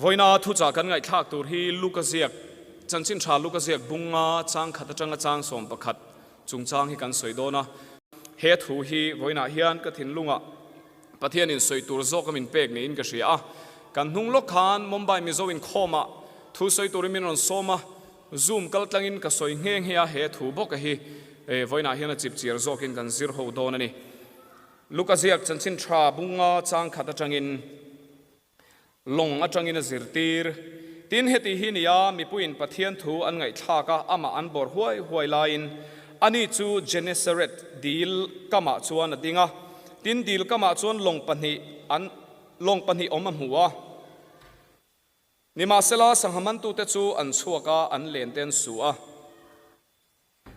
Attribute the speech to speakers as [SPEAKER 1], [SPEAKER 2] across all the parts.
[SPEAKER 1] Vawiina thuchah kan ngaihthlak tur hi Luka ziak, Chanchin Tha Luka ziak bunga chang khat atanga chang 11 chungchang hi kan sawi dawn a. He thu hi vawiinah hian ka thinlungah Pathianin sawi tur zawk a min pek niin ka hria a. Kan hnung lawk khan Mumbai Mizo inkhawmah thu sawi turin min rawn sawm a, Zoom kal tlangin ka sawi nghe nghe a, he thu bawk a hi vawiinah hian a chipchiar zawkin kan zir ho dawn a ni. Luka ziak chanchin tha bunga chang khat atangin lawng atangin a zirtir. Tin, heti hi nia mipuiin Pathian thu an ngaihthlak a, amah an bawr huai huai laiin ani chu Genesaret dil kamah chuan a ding a. Tin, dil kamah chuan lawng pahnih an lawng pahnih awm a hmu a. Nimahsela, sangha mantute chu an chhuak a, an len te an su a.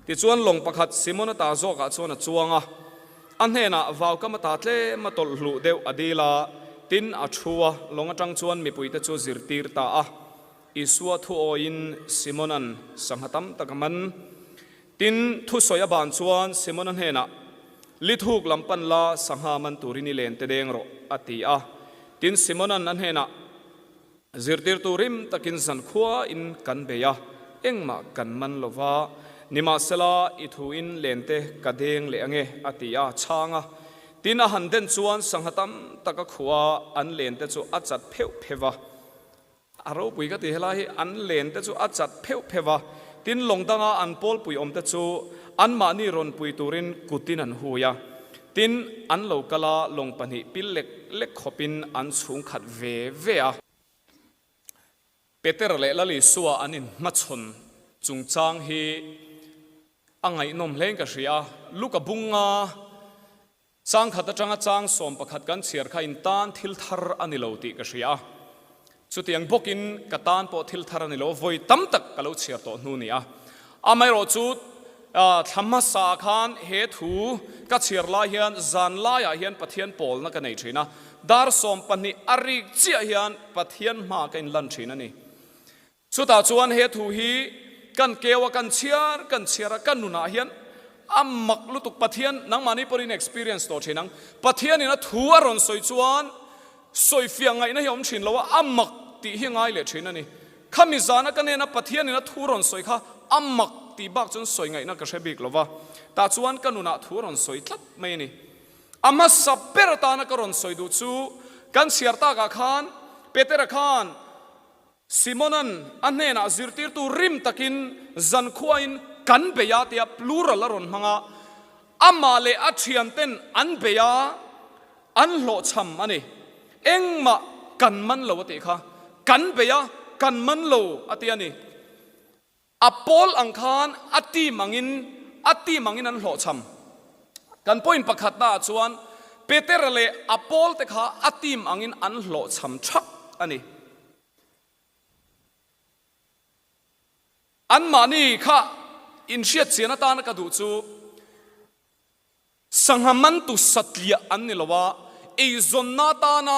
[SPEAKER 1] Tichuan, lawng pakhat Simona ta zawkah chuan a chuang a, a hnenah vaukam a ta tlem a tawlh hluh deuh a dil a, tin a thu a, lawng atang chuan mipuite chu zirtir ta a. Isua thu awiin Simona'n sangha tam tak a man. Tin, thusawi a ban chuan Simona hnenah, Lithuk lam pan la, sangha man turin i len te deng rawh, a ti a. Tin, Simona'n a hnenah, Zirtirtu rim takin zankhua in kan bei a, engmah kan man lo va, nimahsela i thu in len te ka deng leh ange, a ti a, chhang a. Tin, a han den chuan sangha tam tak a khuh a, an len te chu a chat pheuh pheuh va. A ropui ka ti helai hi an len te chu a chat pheuh pheuh a, tin lawng danga an pawlpui awm te chu anmahni rawn pui turin kutin an hui a, tin an lo kal a lawng pahnih pil lek lek khawpin an chhung khat ve ve a. Peter leh Lalisua an inhmachhawn chungchang hi a ngaihnawm hlein ka hria a, Luka bunga Chang khat atanga chang 11 kan chhiar kha in tan thil thar a ni lo tih ka hria a. Chutiang bawkin ka tan pawh thil thar a ni lo, vawi tam tak ka lo chhiar tawh hnu ni a. Amaherawh chu thla hmasa khan he thu ka chhiar lai hian zan laiah hian Pathian pawlna ka nei thin a, dar 12 a rik chiah hian Pathian hma ka inlan thin a ni. Chutah chuan he thu hi kan keu a, kan chhiar kan chhiar a, ka nunah hian a mak lutuk. Pathian, nangmahni pawhin experience tawh thin ang, Pathianin a thu a rawn sawi chuan sawifiah ngaihna hi a awm thin lo a, a mak tih hi ngai leh thin a ni. Khami zana ka nena Pathianin a thu rawn sawi kha a mak tih bak chuan sawi ngaihna ka hre bik lo va, tah chuan ka nunah thu a rawn sawi tlat mai a ni. A hmasa ber atana ka rawn sawi duh chu kan chhiar takah khan Petera khan, Simona'n a hnenah zirtirtu rim takin zankhuain kan bei a tia plural a rawn hmang a, amah leh a thianten an bei a, an hlawhchham a ni. Engmah kan man lo a tih kha. Kan bei a, kan man lo a ti a ni. A pawl ang khan a team angin a team angin an hlawhchham. Kan point pakhatna ah chuan Petera leh a pawl te kha a team angin an hlawhchham thak a ni. Anmahni kha inhriatchian atana ka duh chu Sangha mantu satliah an ni lo a, eizawnna atana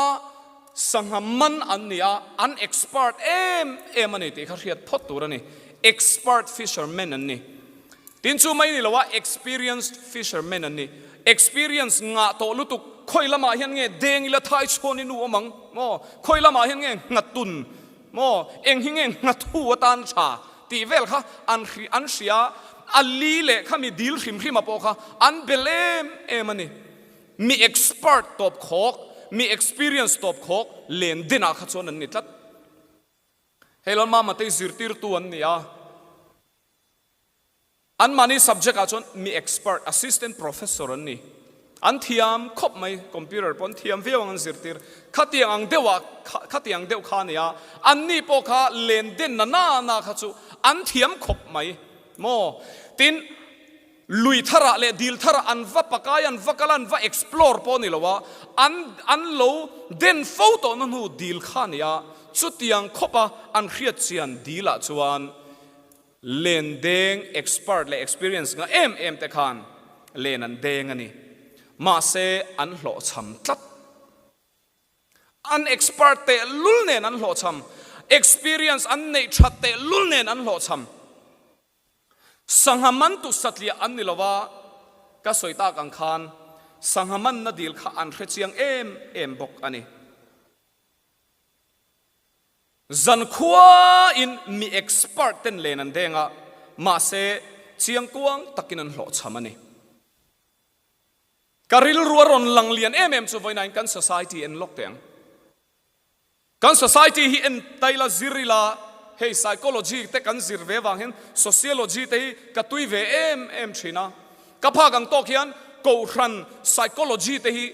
[SPEAKER 1] sangha man an ni a, an expert em em a ni tih kha hriat phawt tur a ni. Expert fishermen an ni. Tin chu mai ni lo a, experienced fishermen an ni. Experience ngah tawh lutuk, khawi lamah hian nge deng ila thai chhuan i nu awm ang maw? Khawi lamah hian nge nghatun Maw, eng hi nge nghathu atan tha tih vel kha an an hria, a li leh kha mi dil hrim hrim a pawh kha an bel em em a ni. Mi expert tawp khawk, mi experience tawp khawk len denah kha chuan an ni tlat. Hei lo mama te hi zirtirtu an ni a. Anmahni subject ah chuan mi expert, assistant professor an ni. An thiam khawp mai, computer pawh an thiam viau ang an zirtir. Khatiang ang deuh ah, khatiang deuh kha a ni a, anni pawh kha len den na na na kha chu an thiam khawp mai maw. Tin, lui tharah leh dil tharah an va pakai, an va kal a, an va explore pawh a ni lo a, an an lo den fo tawhna hnu dil kha a ni a, chutiang khawpa an hriatchian dil ah chuan Len deng expert leh experience nga em em te khan len an deng a ni. Mahse an hlawhchham tlat. An expert teh lul nen an hlawhchham. Experience an neih that teh lul nen an hlawhchham. Sangha man tu satliah an ni lo a, ka sawi tak ang khan sangha manna dil kha an hre chiang em em bawk a ni. Zankhua in mi expert ten len an deng a, mahse chiangkuang takin an hlawhchham a ni. Ka rilru a rawn lang lian em em chu vawiinain kan society en lawk teh ang. Kan society hi en taila zir ila, hei psychology te kan zir ve vang hian sociology te hi ka tui ve em em thin a. Ka phak ang tawk hian kohhran psychology te hi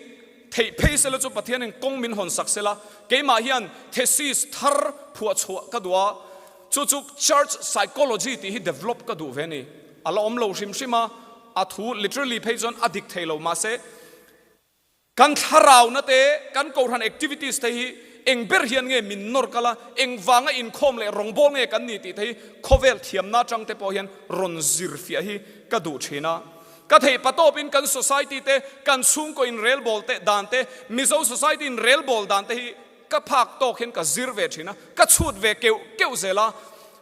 [SPEAKER 1] theih phei sela chu Pathianin kawng min hawn sak sela, keimah hian thesis thar phuah chhuah ka duh a, chu chu church psychology tih hi develop ka duh ve a ni. A la awm lo hrim hrim a, a thu literally phei chuan a dik thei lo mahse, Kan thlarauna te, kan kohhran activities te hi eng ber hian nge min nawr kal a, eng vanga inkhawm leh rawngbâwl nge kan ni tih te hi khawvel thiamna atang te pawh hian rawn zir fiah hi ka duh thin a. Ka theih patawpin kan society te, kan chhungkaw inrelbawl te dan te, Mizo society inrelbawl dan te hi ka phak tawk hian ka zir ve thin a, ka chhut ve keuh keuh zel a.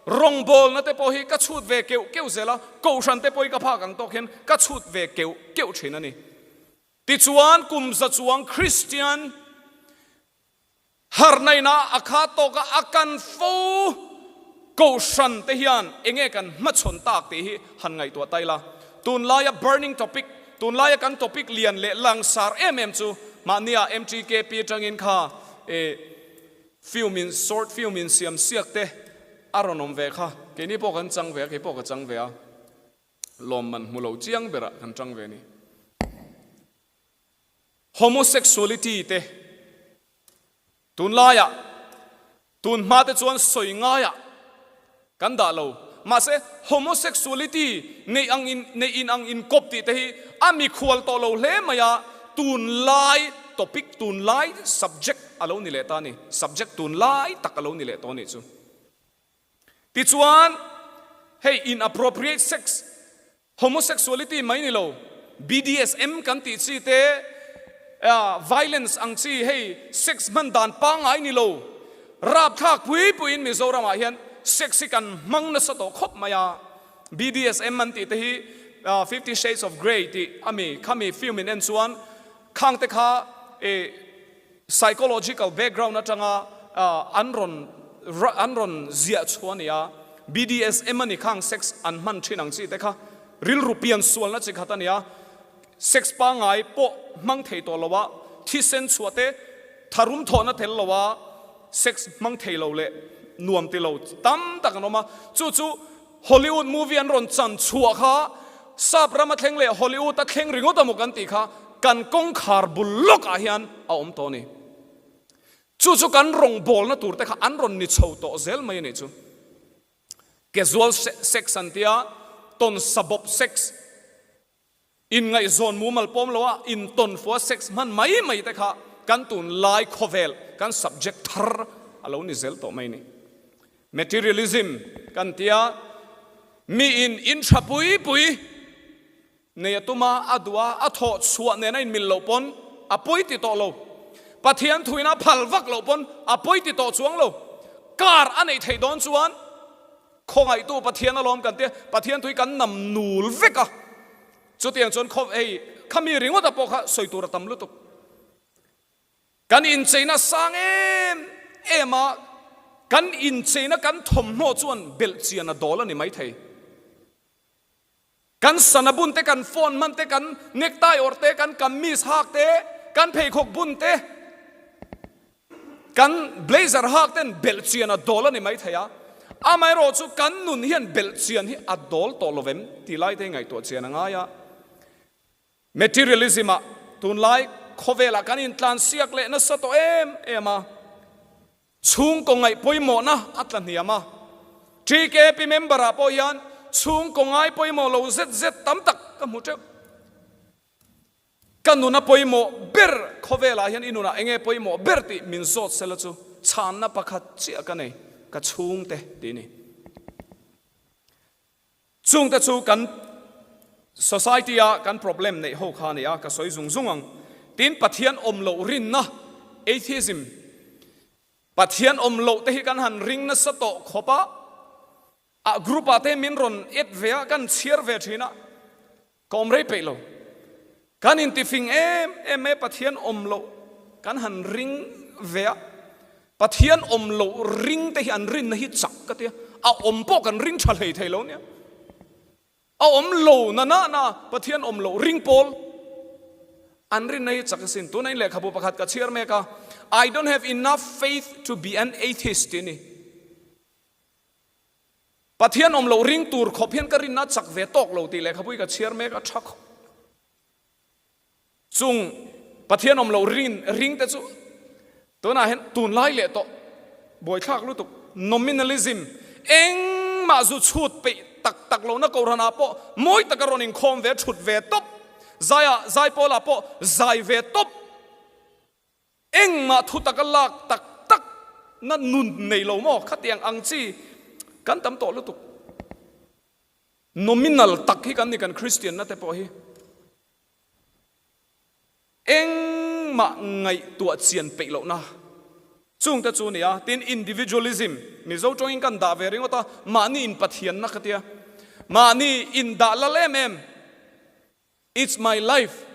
[SPEAKER 1] Rawngbawlna te pawh hi ka chhut ve keuh keuh zel a, kohhran te pawh hi ka phak ang tawk hian ka chhut ve keuh keuh thin a ni. Tichuan, kum za chuang Kristian harhna ina a kha tawka a kan fo kohhran te hian enge kan hmachhawn tak tih hi han ngaihtuah ta ila. Tunlaia burning topic, tunlaia kan topic lian leh langsar em em chu mahnia MTKP atangin kha film in short film in siam siak te a rawn awm ve kha. Keini pawh kan chang ve a, kei pawh ka chang ve a. Lawmman hmu lo chiang berah kan tang ve ni. Homosexuality te tunlaiah tun hma te chuan sawi ngaiah kan dah lo. Mahse homosexuality neih ang in neih in ang inkawp tih te hi a mikhual tawh lo hle mai a, tunlai topic tunlai subject a lo ni leh ta a ni. Subject tunlai tak a lo ni leh tawh a nih chu. Tichuan, hei inappropriate sex, homosexuality mai ni lo, BDSM kan tih chi te, violence ang chi hei sex hman dan pangngai ni lo, rapthlak pui puiin Mizoramah hian sex hi kan hmang nasa tawh khawp mai a. BDSM an tih te hi Fifty Shades of Grey tih ami khami film in en chuan khang te kha Psychological background atanga an rawn an rawn ziah chhuah a ni a, BDSM a ni khang sex an hman thin ang chi te kha rilru pian sualna chi khat a ni a, sex pangngai pawh hmang thei tawh lo a, thisen chhuah te tharum thawhna tel lo a sex hmang thei lo leh nuam ti lo tam tak an awm a, chu chu Hollywood movie an rawn chan chhuah kha sap rama thleng leh Hollywood a thleng ringawt a maw kan tih kha kan kawngkhar bul lawk ah hian a awm tawh a ni. Chu chu kan rawngbawlna tur te kha an rawn ni chho tawh zel mai a nih chu. Casual sex an tia, tawnsa bawp sex, Inngaihzawn mumal pawm loa intawn fua sex hman mai mai te kha kan tunlai khawvel kan subject thar a lo ni zel tawh mai ni. Materialism kan tia miin in tha pui pui nei a tum a, a duh a, a thawh chhuah nen a inmil loh pawn a pawi ti tawh lo. Pathian thuin a phal vak loh pawn a pawi ti tawh chuang lo. Car a neih theih dawn chuan Khawngaihtu Pathian alawm kan tia, Pathian tui kan nam nul vek a. Chutiang chuan khaw hei khami ringawta pawh kha sawi tur a tam lutuk. Kan incheina sang em em a, kan incheina kan thawmhnaw chuan belhchian a dawl a ni maithei. Kan sana bun te, kan phone hman te, kan necktie awrh te, kan kamis hak te, kan pheikhawk bun te, kan blazer hak ten belhchian a dawl a ni mai thei a. Amaherawh chu kan nun hian belhchian hi a dawl tawh lo vem tih lai te hi ngaihtuah chian a ngai a. Materialism ah tunlai khawvelah kan intlansiak leh nasa tawh em em a. Chhungkaw ngaih pawimawhna a tla hniam a, TKP member-ah pawh hian chhungkaw ngai pawimawh lo zet zet tam tak ka hmu teuh. Ka nuna pawimawh ber khawvelah hian i nunah enge pawimawh ber tih min zawt sela chu chhanna pakhat chiah ka nei, ka chhungte tih ni. Chungte chu kan society a kan problem neih ho kha a ni a, ka sawi zung zung ang. Tin, Pathian awm loh rinna, atheism, Pathian awm loh te hi kan han ring nasa tawh khawp a, a group ah te min rawn add ve a, kan chhiar ve thin a, ka awm rei peih lo. Kan intifing em em mai a, Pathian awm loh kan han ring ve a. Pathian awm loh ring te hi an rinna hi chak ka tia, a awm pawh kan ring tha hlei thei lo nia. A awm lo na na na Pathian awm loh ring pawl an rinna hi chak asin. Tuna in lehkhabu pakhat ka chhiar mek a, I don't have enough faith to be an atheist tih a ni. Pathian awm loh ring tur khawp hian ka rinna a chak ve tawk lo tih lehkhabu hi ka chhiar mek a, tha khawp. Chung Pathian awm loh rin ring te chu tunah hian tunlai leh tawh buaithlak lutuk nominalism engmah zu chhut peih tak tak lohna kohhranah pawh mawi taka rawn inkhawm ve thut ve tawp zaiah zaipawlah pawh zai ve tawp engmah thu taka lak tak tak na nun nei lo maw khatiang ang chi kan tam tawh lutuk nominal tak hi kan ni kan Kristianna te pawh hi. Engmah ngaihtuah chian peih lohna chungte chu a ni a, tin individualism, Mizo tawngin kan dah ve ringawt a, mahni inpathianna ka tia, mahni indah lal em em, it's my life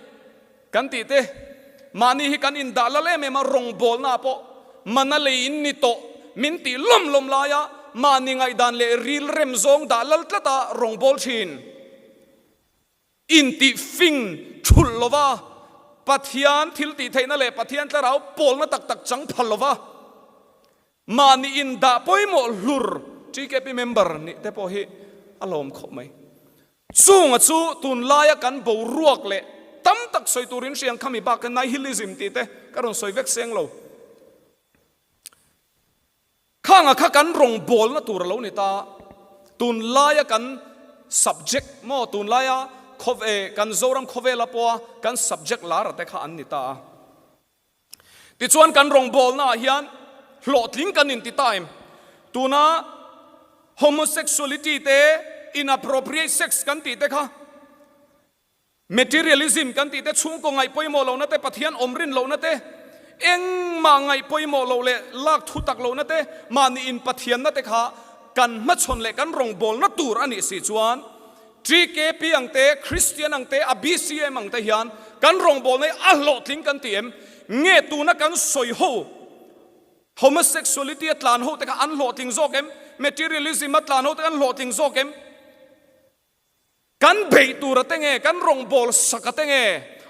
[SPEAKER 1] kan tih te, mahni hi kan indah lal em em a, rawngbawlna ah pawh mana lei in ni tawh min tih lawm lawm laia mahni ngaihdan leh rilrem zawng dah lal tlata rawngbâwl thin. Intih fing thulh lova, Pathian thil tih theihna leh Pathian thlarau pawlna tak tak chang phal lova, mahni indah pawimawh hlur TKP member nih te pawh hi a lawm khawp mai. Chunga chu tunlaia kan boruak leh tam tak sawi turin hriang khami bak kha nihilism tih te ka rawn sawi vek seng lo. Khanga kha kan rawngbawlna tur a lo ni ta. Tunlaia kan subject maw, tunlaia khawve, kan Zoram khawvela pawha kan subject lara te kha an ni ta a. Tichuan kan rawngbawlna ah hian hlawhtling kan inti ta em? Tuna homosexuality te, inappropriate sex kan tih te kha, Materialism kan tih te, chhungkaw ngaih pawimawh lohna te, Pathian awm rin lohna te, engmah ngaih pawimawh loh leh lak thu tak lohna te, mahni inpathianna te kha kan hmachhawn leh kan rawngbawlna tur a nih si chuan TKP ang te, Kristian ang te, a BCM ang te hian kan rawngbawlna hi a hlawhtling kan ti em? Nge tuna kan sawi ho homosexuality a tlan ho te kha an hlawhtling zawk em? Materialism a tlan ho te kha an hlawhtling zawk em? Kan beih tur a te nge, kan rawngbâwl sak a te nge,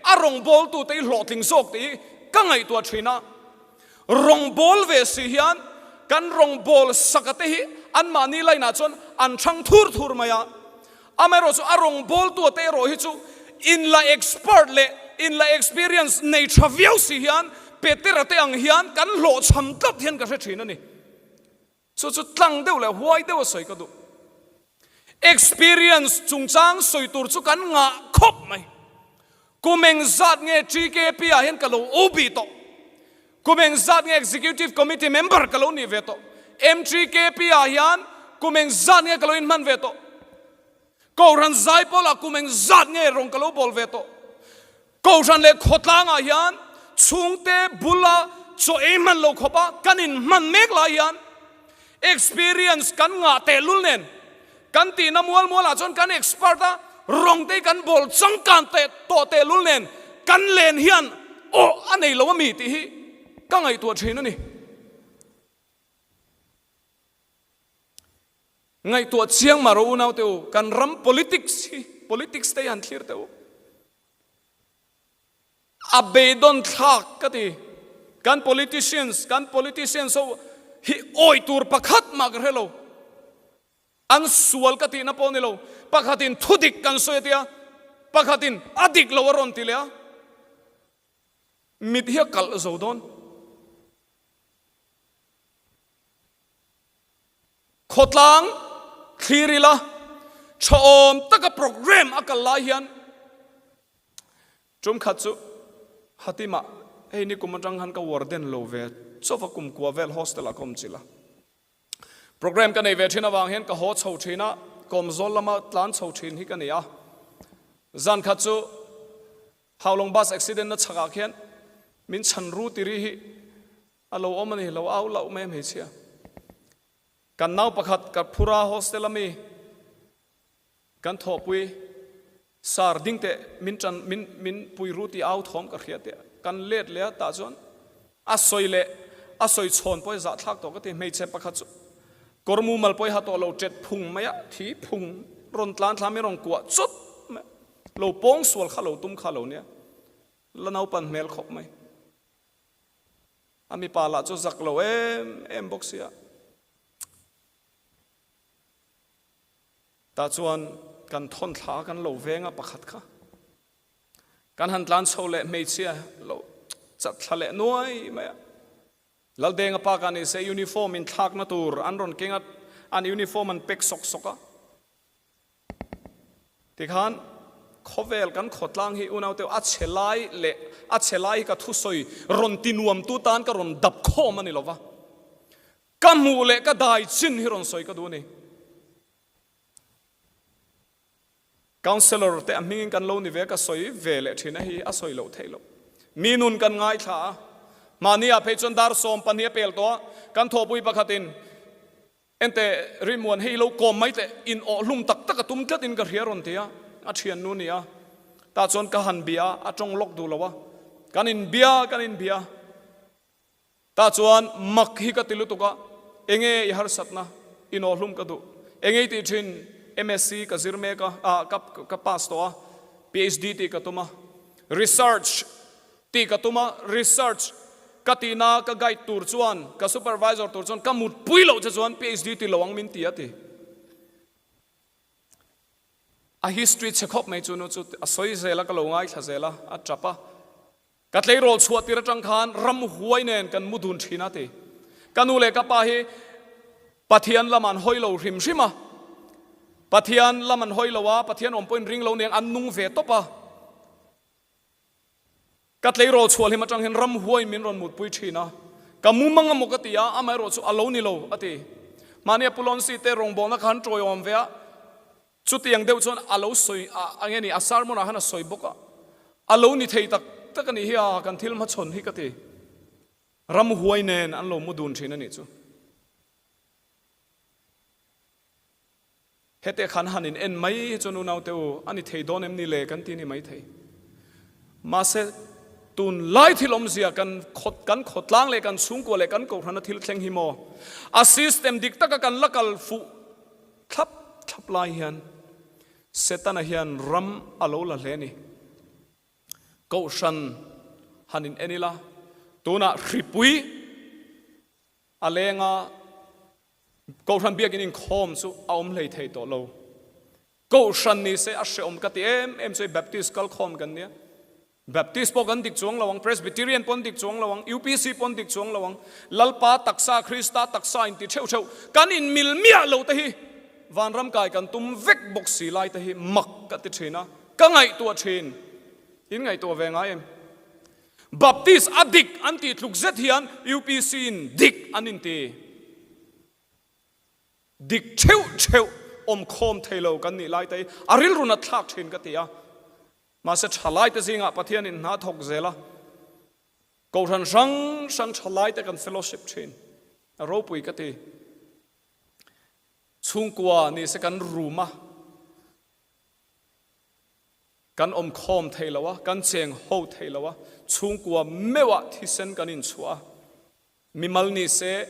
[SPEAKER 1] a rawngbâwltute hi hlawhtling zawk tih hi ka ngaihtuah thin a. Rawngbâwl ve si hian kan rawngbâwl sak a te hi anmahni line-ah chuan an hrang thur thur mai a. Amaherawhchu a rawngbâwltu a te erawh hi chu inla expert leh inla experience nei tha viau si hian Petera te ang hian kan hlawhchham tlat hian ka hre thin a ni. Chu chu tlang deuh leh huai deuh a sawi ka duh. Experience chungchang sawi tur chu kan ngah khawp mai. Kum eng zat nge TKP ah hian ka lo OB tawh. Kum eng zat nge Executive Committee member ka lo nih ve tawh. MTKP ah hian kum eng zat nge ka lo inhman ve tawh. Kohhran Zaipawl ah kum eng zat nge rawng ka lo bawl ve tawh. Kohhran leh khawtlangah hian chhungte bula chaw ei hman lo khawpa kan inhman mek lai hian experience kan ngah tehlul nen kan tihna mual mualah chuan kan expert a, rawng te hi kan bawl changkan teh tawh tehlul nen kan len hian awh a nei lo a mi tih hi ka ngaihtuah thin a ni. Ngaihtuah chiang mah rawh unaute u, kan ram politics hi, politics te hi han thlir teh u. A beidawn thlak ka ti. Kan politicians, kan politicians ho hi awih tur pakhat mah ka hre lo. An sual ka tihna pawh ni lo. Pakhatin thu dik kan sawi a tia, pakhatin a dik lo a rawn ti leh a. Mit hi a kalh zo dawn. Khawtlang thlir ila thaawm taka programme a kal lai hian tum khat chu Hatimah hei ni kum atang khan ka warden lo ve chauh va kum kua vel hostel ah ka awm chilh a. Programme ka nei ve thin avang hian ka haw chho thin a, kawmzawl lama tlan chho thin hi ka ni a. Zan khat chu Haulawng bus accident na chhakah khian min chhan ru tiri hi A lo awm a ni, lo au loh mai a hmeichhia. Kan nau pakhat ka phura hostel a mi kan thawhpui sar ding teh min tan min min pui ru tih au thawm ka hria teh kan let leh a tah chuan a sawi leh. A sawi chhawn pawh hi zahthlak tawh ka ti. Hmeichhe pakhat chu kawr mumal pawh hi ha tawh lo ṭet phung mai a, thi phung rawn tlan thla mai rawn kuah chawt mai a, lo pawng sual kha lo tum kha lo nia, la naupan hmel khawp mai. A mipa lah chu zak lo em em bawk sia. Tah chuan kan thawn thla kan lo veng a pakhat kha. Kan han tlan chho leh hmeichhia lo chat thla leh nuai mai a. Laldenga pa ka ni se uniform in thlakna tur an rawn keng a, an uniform an pek sawk sawk a. Tikhan khawvel kan khawtlang hi unaute a chhe lai leh a chhe lai hi ka thusawi rawn ti nuamtu tan ka rawn dap khawm a ni lova. Ka hmuh leh ka dai chin hi rawn sawi ka duh a ni. Councellor te a hmingin kan lo ni ve ka sawi ve leh thin a hi a sawi loh theih loh. Mi nun kan ngaithla a, mahni ah phei chuan dar 12 a pel tawh a, kan thawhpui pakhatin Ente Rinmuan hei lo kawm mai teh in awh hlum tak tak a tum tlat in ka hria rawn ti a, a thiannu ni a, tah chuan ka han bia a, a tawng lawk duh lo a, kan inbia kan inbia. Tah chuan mak hi ka ti lutuk a, enge i harsatna i nawhlum ka duh, enge i tih thin MSc ka zir mek a, ah ka ka pass tawh a, PhD tih ka tum a, research tih ka tum a, research ka tihna ka guide tur chuan ka supervisor tur chuan ka mutpui loh che chuan PhD ti lo ang min ti a ti. A history chhe khawp mai chu nu chu a sawi zel a ka lo ngaithla zel a, a tap a. Ka tleirawl chhuah tir atang khan ramhuai nen kan mu dun thin a ti. Ka nu leh ka pa hi Pathian lam an hawi lo hrim hrim a. Pathian lam an hawi lo a, Pathian awm pawhin ring lo nen an nung ve tawp a. Ka tleirawl chhuah hlim atang hian ramhuai min rawn mutpui thin a. Ka mu mang amaw ka ti a, amaherawh chu a lo ni lo a ti. Mahnia Pu Lonsi te rawngbawlna kha an tawiawm ve a. Chutiang deuh chuan a lo sawi a nge ni, a sermon ah khan a sawi bawk a, a lo ni thei tak tak a nih hi a, kan thil hmachhawn hi ka ti. Ramhuai nen an lo mu dun thin a nih chu. Hete khan han in en mai hi chuan unaute u, a ni thei dawn em ni le kan ti ni mai thei. Mahse, tun lai thil awmzia kan kan khawtlang leh kan chhungkua leh kan kohhrana thil thleng hi maw? A system dik taka kan la kal fuh Thlap thlap lai hian Setana hian ram a lo la hle ni. Kohhran han in en ila, tunah hripui a leng a, Kohhran biakin inkhawm chu a awm hlei thei tawh lo. Kohhran ni se a hreawm ka ti em em chu Baptist kalkhawm kan nia. Baptist pawh kan dik chuang lo ang, Presbyterian pawh an dik chuang lo ang, UPC pawh an dik chuang lo ang, Lalpa taksa, Krista taksa inti theuh theuh kan inmil miah lo te hi vanram kai kan tum vek bawk si lai te hi mak ka ti thin a, ka ngaihtuah thin. In ngaihtuah ve ngai em? Baptist a dik an tih tluk zet hian UPC in dik an inti. Dik theuh theuh awmkhawm thei lo kan nih lai te hi a rilru nat thlak thin ka ti a. Mahse thalaite zingah Pathianin hna thawk zel a, Kohhran hrang hrang thalaite kan fellowship thin. A ropui ka ti. Chhungkua ni se kan rum a, kan awmkhawm thei lo a, kan cheng ho thei lo a, chhungkua meuhah thisen kan inchhuah a. Mimal ni se,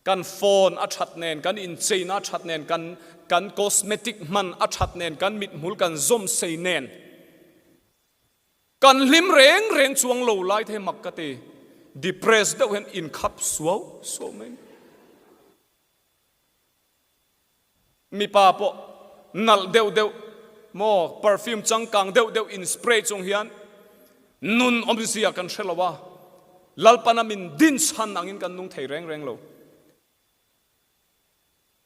[SPEAKER 1] kan phone a that nen, kan incheina a that nen, kan kan cosmetic hman a that nen, kan mithmul kan zawm sei nen, kan hlim reng reng chuang lo lai te hi mak ka ti. Depressed deuh hian inkhap suau suau mai. Mipa pawh nalh deuh deuh maw perfume changkang deuh deuh in spray chung hian nun awmzia kan hre lo a, Lalpana min din chhan angin kan nung thei reng reng lo.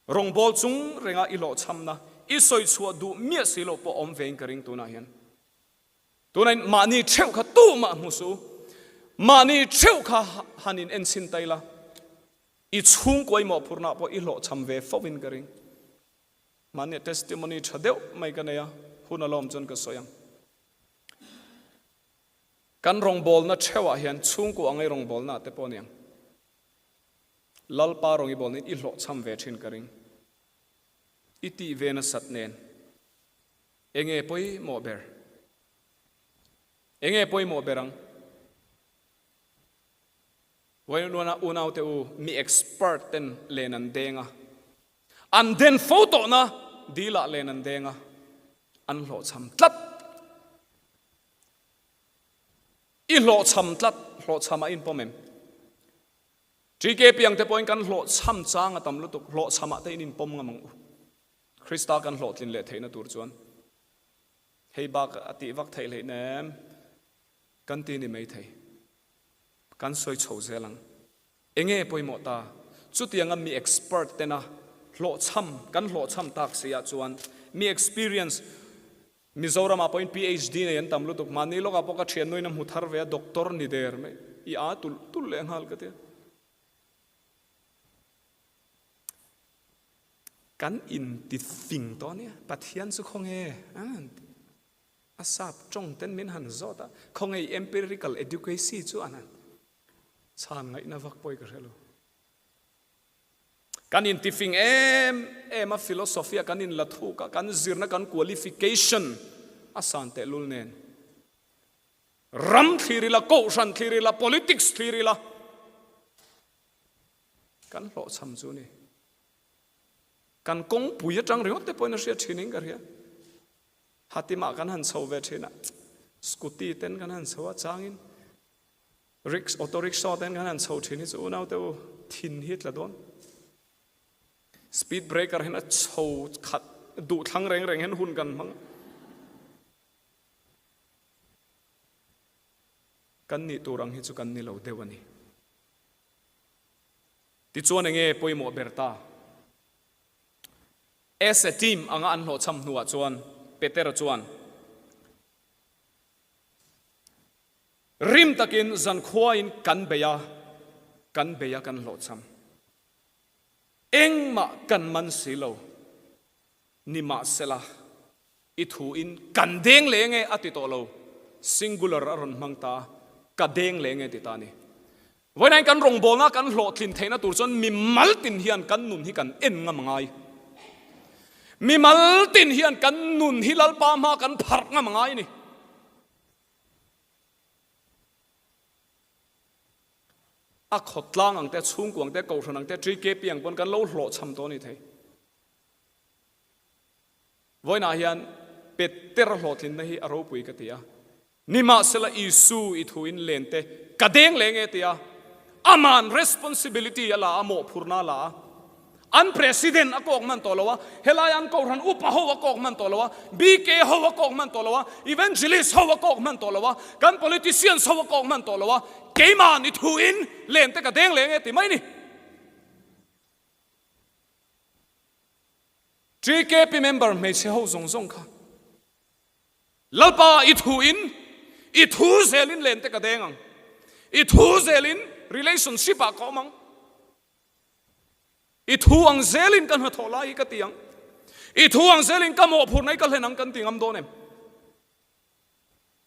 [SPEAKER 1] Rawngbawl chung renga i hlawhchhamna i sawi chhuah duh miah si loh pawh awm vein ka ring tunah hian. Tunah in mahni theuh kha tumah hmu suh u, mahni theuh kha han in enchhin ta ila, I chhungkawi mawhphurhna pawh i hlawhchham ve fo in ka ring. Mahnia testimony tha deuh mai ka nei a, hun a lawm chuan ka sawi ang. Kan rawngbawlna theuhah hian chhungkua angai rawngbawlna te pawh a ni ang. Lalpa rawng i bawlna in i hlawhchham ve thin ka ring. I tih ve nasat nen enge pawimawh ber? Enge pawimawh ber ang? Vawiin unaute u, mi expert ten len an deng a, an den fo tawhna dilah len an deng a, an hlawhchham tlat. I hlawhchham tlat, hlawhchham a inpawm em? TK piang te pawhin kan hlawhchham chang a tam lutuk, hlawhchham ah te in inpawm ngam ang u. Krista kan hlawhtlin leh theihna tur chuan hei bak a tih vak theih hleih nem kan ti ni mai thei. Kan sawi chho zel ang. Enge pawimawh ta? Chutianga mi expert tena hlawhchham kan hlawhchham tak si ah chuan mi experience Mizoramah pawhin PHD nei an tam lutuk. Mahni lawkah pawh ka thiannuin a hmu thar ve a, doctor ni der mai. I a tulh tulh leh nghal ka ti a. Kan inti fing tawh ania, Pathian chu khawnge an ti. A sap tawng ten min han zawt a, khawnge i empirical educacy chu an han chhan ngaihna vak pawh i ka hre lo. Kan intifing em em a, philosophy a kan inla thuk a, kan zirna kan qualification a san tehlul nen. Ram thlir ila, kohhran thlir ila, politics thlir ila, kan hlawhchham chu ni. Kan kawngpui atang ringawt te pawhin a hriat thin in ka hria. Hatimah kan han chho ve thin a, scooty ten kan han chho a, changin Riks, auto rickshaw ten kan han chho thin hi chu unaute u thin hi tla dawn. Speed breaker hian a chho khat duh thlang reng reng hian hun kan hmang a. Kan nih tur ang hi chu kan ni lo deuh a ni. Tichuan enge pawimawh ber ta? As a team anga an hlawhchham hnuah chuan Petera chuan Rim takin zankhuain kan bei a, kan bei a kan hlawhchham. Engmah kan man si lo. Nimahsela, i thuin kan deng leng e a ti tawh lo. Singular a rawn hmang ta a, ka deng leng e ti ta a ni. Vawiin kan rawngbawlna kan hlawhtlin theihna tur chuan mimal tin hian kan nun hi kan en ngam a ngai. Mimal tin hian kan nun hi Lalpa hma kan pharh ngam a ngai a ni. A khawtlang ang te, a chhungkua ang te, a kohhran ang te, TKP ang pawn kan lo hlawhchham tawh a ni thei. Vawiinah hian Peter hlawhtlinna hi a ropui ka ti a. Nimahsela Isu i thu in len te ka deng leng e tia aman responsibility a la a, mawhphurna a la a. An President a kawk hman tawh lo a, helai an Kohhran upa ho a kawk hman tawh lo a, BK ho a kawk hman tawh lo a, Evangelist ho a kawk hman tawh lo a, kan Politicians ho a kawk hman tawh lo a, keimah ni thuin len te ka deng leng e ti mai ni. TKP member hmeichhe ho zawng zawng kha Lalpa i thuin i thu zelin len te ka deng ang, i thu zelin relationship ah ka awm ang. I thu ang zelin ka hnathawh lai hi ka ti ang. I thu ang zelin ka mawhphurna hi ka hlen ang kan ti ngam dawn em?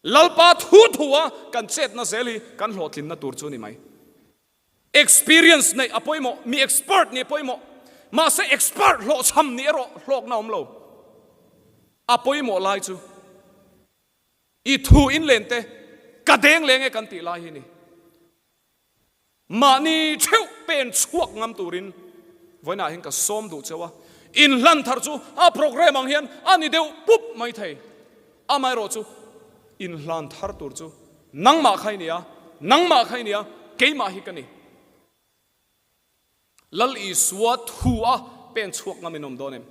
[SPEAKER 1] Lalpa thu thu a kan chetna zel hi kan hlawhtlinna tur chu a ni mai. Experience neih a pawimawh, mi expert nih a pawimawh. Mahse expert hlawhchham nih erawh hlawkna a awm lo. A pawimawh lai chu i thu inlen te ka deng leng e kan tih lai hi a ni. Mahni theuh pen chhuak ngam turin vawiinah hian ka sawm duh cheu a, inhlan thar chu a programme ang hian a ni deuh pup mai thei. Amaherawh chu inhlan thar tur chu nangmah kha i ni a, nangmah kha i ni a, keimah hi ka ni. Lal Isua thu a pen chhuak ngam in awm dawn em?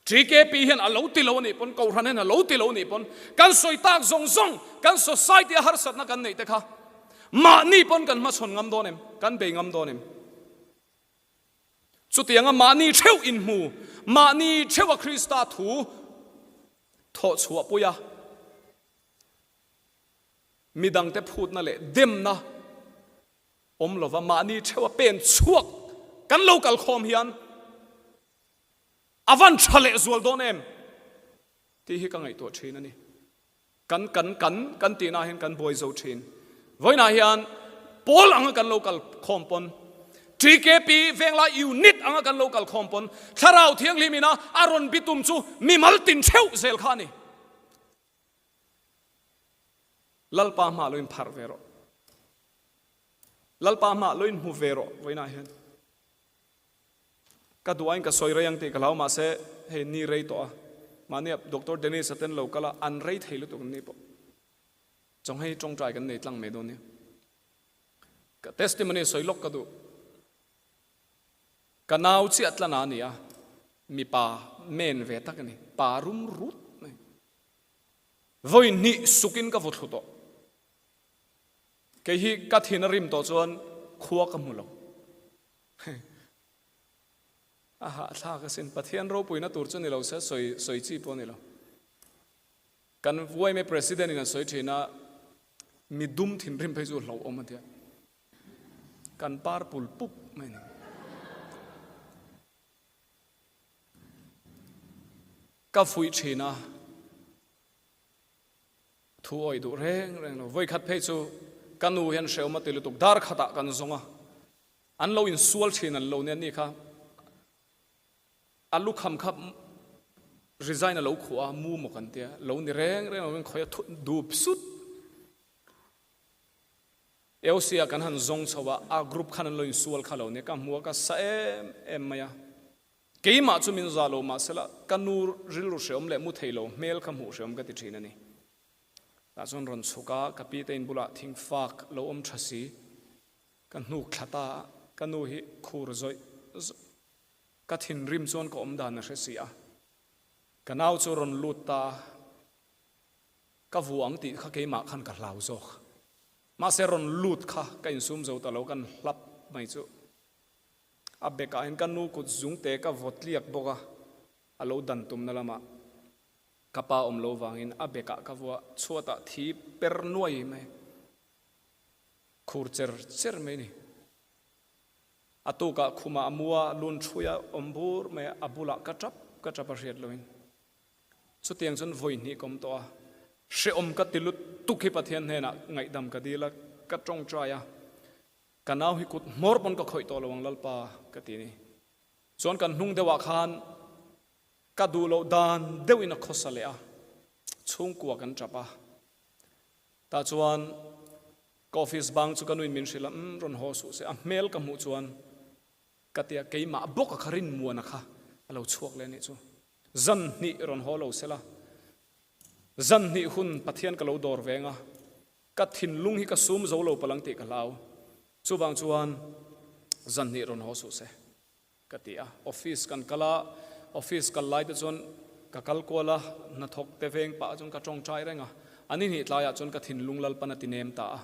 [SPEAKER 1] TKP hian a lo ti lo a nih pawn, Kohhran hian a lo ti lo a nih pawn, kan sawi tak zawng zawng, kan society a harsatna kan neih te kha mahni pawn kan hmachhawn ngam dawn em? Kan bei ngam dawn em? Chutianga mahni theuh inhmu, mahni theuha Krista thu thawh chhuahpui a, midangte phutna leh demna awm lova mahni theuha pen chhuak kan lo kal khawm hian A van tha leh zual dawn em? tih hi ka ngaihtuah thin a ni. Kan kan kan kan tihna hian kan buai zo thin. Vawiinah hian pawl anga kan lo kal khawm pawn, TKP Venglai unit anga kan lo kal khawm pawn, Thlarau Thianghlim ina a rawn bitum chu mimal tin theuh zel kha a ni. Lalpa hmah lo inpharh ve rawh. Lalpa hmaah lo inhmu ve rawh vawiinah hian. Ka duh aiin ka sawi rei ang tih ka hlau mahse hei ni rei tawh a, mahnia Doctor Dennis a ten lo kal a, an rei thei lutuk an ni pawh. Chawnghei tawngtai kan nei tlang mai dawn nia. Ka testimony sawi lawk ka duh. Ka nau chiah tlan a ni a, mipa men ve tak a ni, pa rum rut mai. Vawi hnih sukin ka vaw thlu tawh. Kei hi ka thin a rim tawh chuan khua ka hmu lo. A hahthlak asin, Pathian ropuina tur chu ni lo se sawi sawi chi pawh a ni lo. Kan yma President in a sawi thin a, mi dum thinrim phei chu hlauhawm a tia. Kan par pul pup mai a ni. Ka fuih thin a, thu awih duh reng reng lo. Vawikhat phei chu ka nu hian hrehawm a ti lutuk, dar khatah kan zawng a, an lo insual thin an lo nia ni kha. A lukham kha resign a lo khuh a, mu maw kan tia, lo ni reng reng lovin khawi a thut dup sut. AOC ah kan han zawng chho a, a group khan an lo insual kha lo nia, ka hmu a, ka sa em em mai a. Keimah chu min za lo mahsela ka nu rilru hreawm leh mu thei lo hmel kha hmuh hreawm ka ti thin a ni. Tah chuan rawn chhuk a, ka pi te in bulah thingfak lo awm tha si, ka hnuk thla ta a, ka nu hi khur zawih zawih. Ka thinrim chuan ka awm dan a hre si a, ka nau chu rawn lut ta a, ka vu ang tih kha keimah khan ka hlau zawk. Mahse rawn lut kha ka insum zo ta lo, kan hlap mai chu. A bekah hian ka nu kut zungte ka vaw tliak bawk a, a lo dan tumna lamah ka pa awm lo vangin a bekah ka vua chhuatah thi per nuai mai, khur cher cher mai a ni. A tukah khumah a mu a, lun ṭhui a awm bur mai a, a bulah ka ṭap ka ṭap a hriat loin. Chutiang chuan vawi hnih ka awm tawh a, hrehawm ka ti lutuk hi Pathian hnenah ngaihdam ka dil a, ka ṭawngṭai a, ka nau hi kut hmawr pawn ka khawih tawh lo ang Lalpa ka ti ni. Chuan kan hnung deuhah khan ka duh loh dan deuhin a khawsa leh a, chhungkua kan ṭap a. Tah chuan ka office bang chu ka nuin min hrilh a, umm rawn haw suh se, a hmel ka hmuh chuan ka ti a, keimah bawk a kha rinmuana kha a lo chhuak leh a nih chu. Zan hnih rawn haw lo sela, zan hnih hun Pathian ka lo dawr veng a, ka thinlung hi ka sum zo lo palang tih ka hlau, chuvang chuan zan hnih rawn haw suh se. Ka ti a, office kan kal a, office kal lai te chuan ka kal kual a, hnathawk te veng pah chuan ka tawngtai reng a, a ni hnih tlaiah chuan ka thinlung Lalpan a ti nem ta a,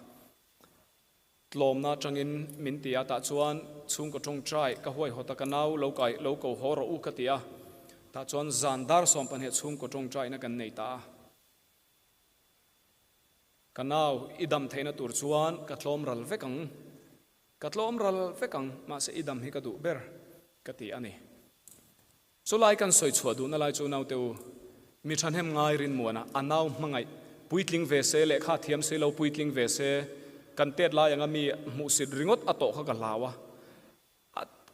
[SPEAKER 1] tlawmna atangin min ti a, tah chuan chhungkaw tawngtai ka huaihawt a, ka nau lo kai lo ko haw rawh u ka ti a, tah chuan zan dar 12 chhungkaw tawngtaina kan nei ta a. Ka nau i dam theihna tur chuan ka tlawm ral vek ang. Ka tlawm ral vek ang, mahse i dam hi ka duh ber, ka ti a ni. Chulai kan sawi chhuah duhna lai chu naute u, mi thahnem ngai rinmuana a nau hmangaih puitling ve se, lehkha thiam si lo puitling ve se, kan tet lai anga mi hmuhsit ringawt a tawh kha ka hlau a.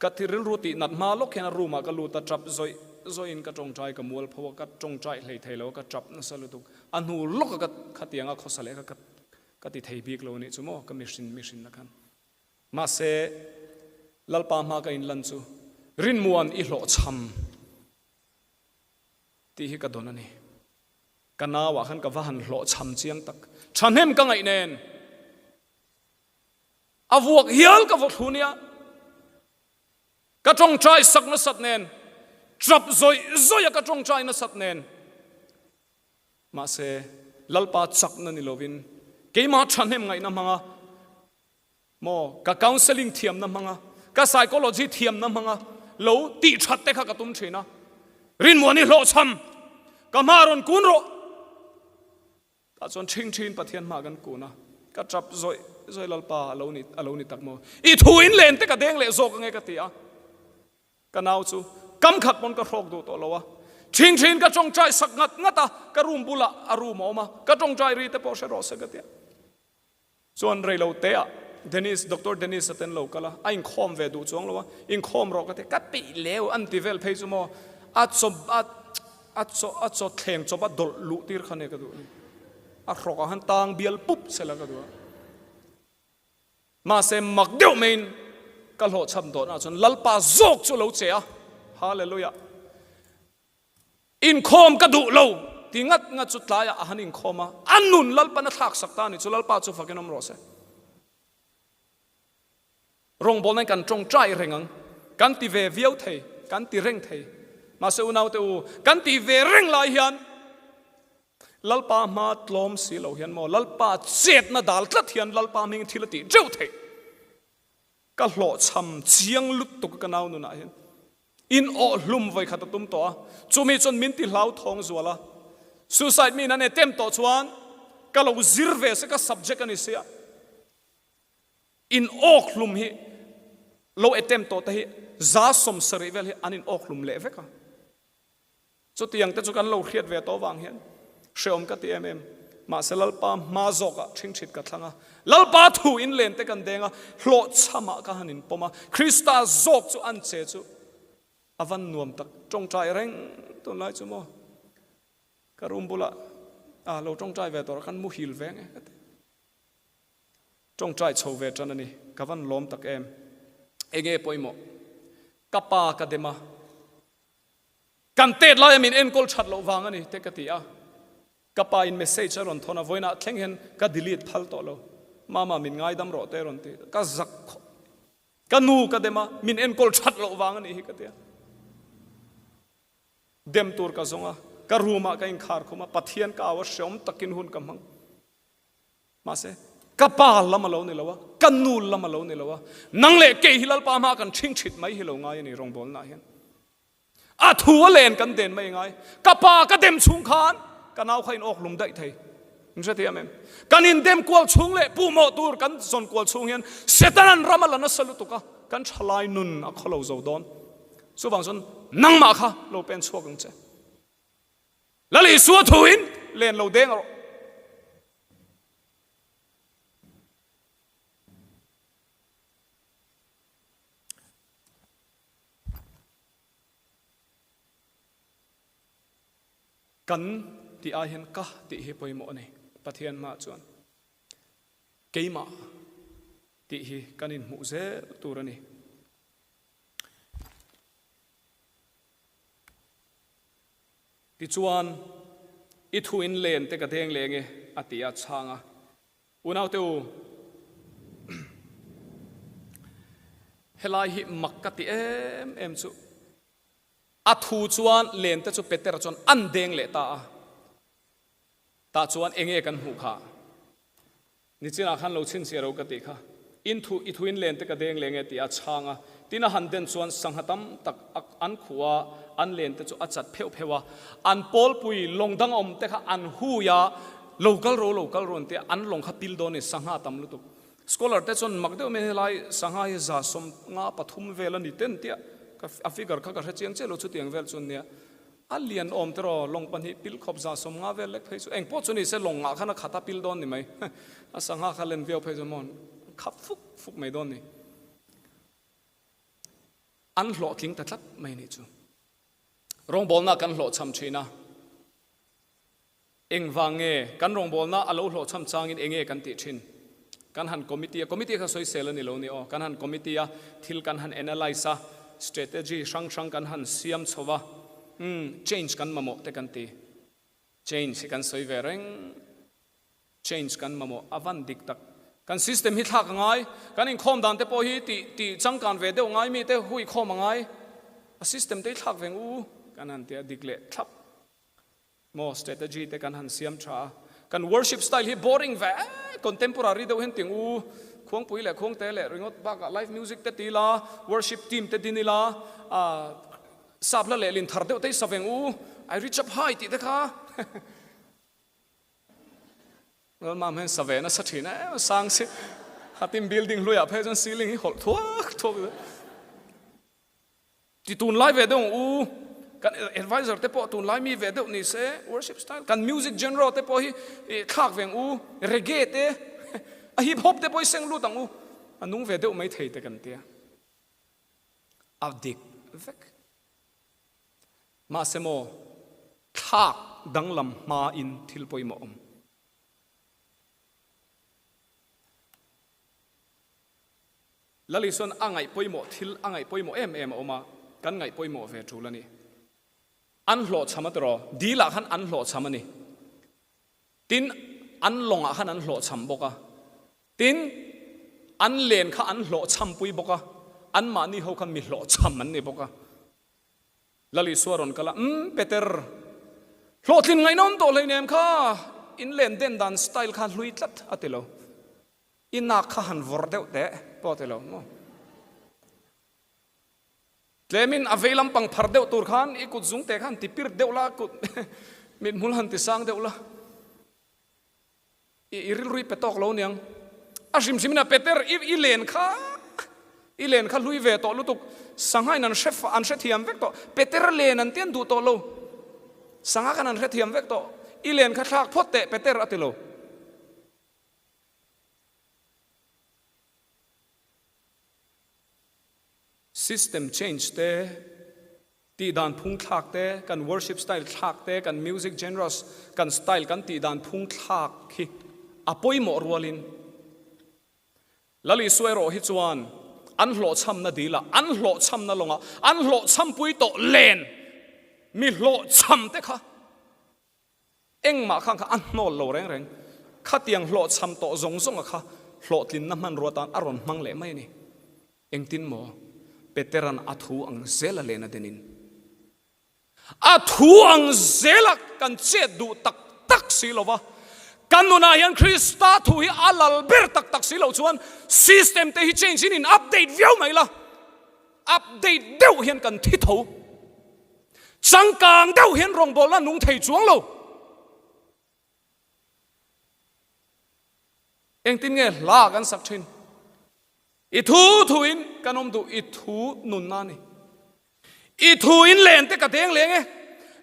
[SPEAKER 1] Ka thi rilru tih nat hma lawk hian a room ah ka lut a, tap zawih zawihin ka tawngtai ka mual pho a, ka tawngtai hlei thei lo a, ka tap nasa lutuk. A hnu lawk a ka khatianga khawsa leh kha ka Ka ti thei bik lo nih chu maw ka mihrin mihrinna khan. Mahse, Lalpa hma ka inlan chu rinmuan i hlawhchham tih hi ka dawn a ni. Ka nauah khan ka va han hlawhchham chiang tak. Thahnem ka ngaih nen a vuak hial ka vaw thlu nia. Ka tawngtai sak nasat nen, tap zawih zawih a ka tawngtai nasat nen. Mahse, Lalpa chakna ni lovin keimah thahnem ngaihna hmanga maw, ka counselling thiamna hmanga, ka psychology thiamna hmanga lo tih that te kha ka tum thin a. Rinmuani hlawhchham, ka hma rawn kun rawh. Tah chuan ṭhing ṭhin Pathian hmaah kan kun a, ka ṭap zawih zawih Lalpa a lo ni, a lo ni tak maw? I thu in len te ka deng leh zawk ange ka ti a. Ka nau chu kam khat pawn ka hrawk duh tawh lo a, ṭhing ṭhin ka ṭawngṭai sak ngat ngat a, ka room bulah a room a awm a, ka ṭawngṭai ri te pawh hre rawh se ka ti a. Chuan rei lo te ah Dennis, Doctor Dennis a ten lo kal a, a inkhawm ve duh chuang lo a, inkhawm rawh ka ti a, ka peih leu an ti vel phei chu maw, a chaw a a chaw a chaw thleng chawp a dawlh luh tir kha nia ka duh a ni, a hrawk ah khan tang bial pup sela ka duh a. Mahse mak deuh maiin ka hlawhchham dawhna chuan Lalpa zawk chu lo che a. Hallelujah! Inkhawm ka duh lo ti ngat ngat chu tlaiah a han inkhawm a, a nun Lalpan a thlaksak ta a ni chu Lalpa chu fakin awm rawh se. Rawngbawlnain kan tawngtai reng ang, kan ti ve viau thei, kan ti reng thei. Mahse unaute u, kan tih ve reng lai hian Lalpa hma tlawm si lo hian maw, Lalpa chetna dal tlat hian Lalpa hming thil a tih teuh theih. Ka hlawhchham chiang lutuk ka nau nunah hian. In awh hlum vawi khat a tum tawh a, chumi chuan min ti hlauthawng zual a. Suicide mi in an attempt tawh chuan ka lo zir ve se ka subject a ni sia. In awk hlum hi lo attempt tawh te hi 70% vel hi an in awk hlum leh vek a. Chutiang te chu kan lo hriat ve tawh vang hian hreawm ka ti em em. Mahse Lalpa hma zawkah ṭhingṭhit ka thlang a, Lalpa thu in len te kan deng a, hlawhchhamah ka han in pawm a, Krista zawk chu an che chu a van nuam tak. Ṭawngṭai reng tunlai chu maw? Ka room bulah a lo ṭawngṭai ve tawh kan muhil ve nge ka ti. Ṭawngṭai chho ve ṭan a ni. Ka van lawm tak em. Enge pawimawh? Ka pa ka dem a. Kan tet laia min enkawl that loh vang a ni te ka ti a, ka pa in message a rawn thawn a, vawiinah thleng hian ka delete phal tawh lo, Mama min ngaidam rawh te a rawn ti, ka zak khawp, ka nu ka dem a, min enkawl that loh vang a nih hi ka ti a, dem tur ka zawng a, ka room ah ka inkhar khum a, Pathian ka au a, hreawm takin hun ka hmang. Mahse, ka pa lam a lo ni lo a, ka nu lam a lo ni lo a, nang leh kei hi Lalpa hma kan ṭhing ṭhit mai hi lo ngai a ni rawngbawlnaah hian. A thu a len kan den mai ngai. Ka pa ka dem chhung khan ka nau kha in awk lum daih thei. In hre thiam em? Kan in dem kual chhung leh puhmawh tur kan zawn kual chhung hian Setanan ram a la nasa lutuk a, kan thalai nun a khawlo zo dawn. Chuvang chuan nangmah kha lo pen chhuak ang che. Lal Isua thuin len lo deng rawh. Kan tih ai hian ka tih hi pawimawh a ni. Pathian hmaah chuan keimah tih hi kan inhmuh zel tur a ni. Tichuan, i thu in len te ka deng leng e, a ti a chhang a. Unaute u, helai hi mak ka ti em em chu. A thu chuan len te chu Petera chuan an deng leh ta a. Tah chuan enge kan hmuh kha? Nichinah khan lo chhinchhiah ro ka tih kha. In thu, i thuin len te ka deng leng e tih a chhang a. Tin a han den chuan sangha tam tak an khuh a, an len te chu a chat pheuh pheuh a. An pawlpui lawng dang awm te kha an hui a, lo kal ro, lo kal ro an ti a, an lawng kha pil dawn a ni, sangha tam lutuk. Scholar te chuan mak deuh mai helai sangha hi 153 vel a ni ten tia, ka a figure kha ka hre chiang chiah lo chutiang vel chu nia. A lian awm tiraw, lawng pahnih pil khawp 150 vel lek phei chu eng pawh chu ni se lawng ngah khan a khat a pil dawn ni mai. A sangha kha len viau phei chu maw khap fuk fuk mai dawn ni. An hlawhtling ta tlat mai nih chu. Rawngbawlna kan hlawhchham thin a. Engvang nge kan rawngbawlna a lo hlawhchham changin enge kan tih thin? Kan han committee a, committee kha sawisel a ni lo ni aw, kan han committee a, thil kan han analyse a, strategy hrang hrang kan han siam chho va, umm change kan mamawh te kan ti. Change hi kan sawi ve reng, change kan mamawh a van dik tak. Kan system hi thlak a ngai, kan inkhawm dan te pawh hi tih tih changkan ve deuh ngai mi te huikhawm a ngai, a system te hi thlak ve ang u kan han ti a, dik leh thlap. Maw strategy te kan han siam tha a, kan worship style hi boring ve contemporary deuh hian ting u, khuangpui leh khuangte leh ringawt bakah live music te ti ila, worship team te din ila, sap hla lehlin thar deuh te hi sa veng u, I reach up high tih te kha Lalmam hian sa ve nasa thin em sang si, khatin building hluiah phei chuan ceiling hi hawlh thuak thuak zel. Ti tunlai ve deuh ang u, kan advisor te pawh tunlai mi ve deuh ni se, worship style, kan music genre te pawh hi thlak ve ang u, reggae te, a hip hop te pawh hi seng lut ang u, a nung ve deuh mai thei te kan tia. A dik vek. Mahse maw, thlak danglam hmain thil pawimawh awm. Lal Isuan a ngaih pawimawh thil a ngaih pawimawh em em a awm a, kan ngaih pawimawh ve tul a ni. An hlawhchham a tiraw? Dil ah khan an hlawhchham a ni. Tin, an lawng ah khan an hlawhchham bawk a. Tin, an len kha an hlawhchhampui bawk a, anmahni ho kha mi hlawhchham an ni bawk a. Lal Isua rawn kal a, Umm, Peter, hlawhtlin ngaihnawm tawh hleinem kha, in len den dan style kha hlui tlat a ti lo. I nak kha han vawrh deuh teh pawh a ti lo maw? Tlemin a vei lampang phar deuh tur khan i kut zung teh kha han ti pir deuh la, kut mithmul han ti sang deuh la. I i rilru i pe tawk lo niang. A hrim hrimin a Peter i i len kha i len kha hlui ve tawh lutuk. Sangha in an hre an hrethiam vek tawh. Peter len an tian duh tawh lo. Sangha khan an hrethiam vek tawh. I len kha thlak phawt teh Peter a ti lo. System change te, tih dan phung thlak te, kan worship style thlak te, kan music genres, kan style kan tih dan phung thlak hi a pawimawh rualin Lal Isua erawh hi chuan an hlawhchhamna dilah, an hlawhchhamna lawngah, an hlawhchhampui tawh len mi hlawhchham te kha Engmah khan kha a hnawl lo reng reng. Khatiang hlawhchham tawh zawng zawnga kha hlawhtlinna hmanrua tan a rawn hmang leh mai a ni. Engtin maw? Petera'n a thu ang zela len a denin. A thu ang zela kan chet duh tak tak si lo va, kan nunah hian Krista thu hi a lal ber tak tak si loh chuan system te hi change in in update viau mai la. Update deuh hian kan thi tho. Changkang deuh hian rawngbawlna nung thei chuang lo. Engtin nge hla kan sak thin? I thu thuin kan awm duh, i thu nunna a ni. I thu in len te ka deng leng e.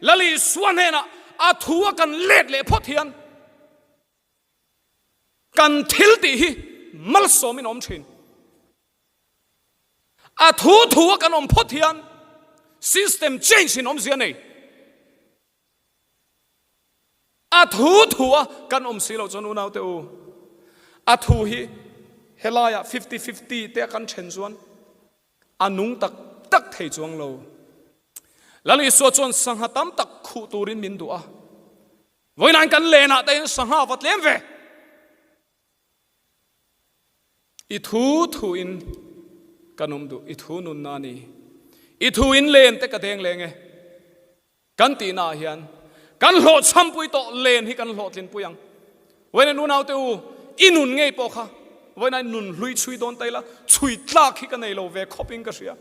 [SPEAKER 1] Lal Isua hnenah a thu a kan let leh phawt hian kan thil tih hi malsawmin a awm thin. A thu thu a kan awm phawt hian system change in awmzia nei. A thu thu a kan awm si loh chuan unaute u, a thu hi helaiah fifty fifty te a kan then chuan a nung tak tak thei chuang lo. Lal Isua chuan sangha tam tak khuh turin min duh a, vawiin kan lenah te hian sangha va tlem ve. I thu thu in kan awm duh, i thu nunna a ni. I thu in len te ka deng leng e. Kan tihna ah hian kan hlawhchhampui tawh len hi kan hlawhtlinpui ang. Vawiin unaute u, i nun ngei pawh kha vawiin nun hlui chhui dawn ta ila, chhui tlak hi ka nei lo ve khawp in ka hria.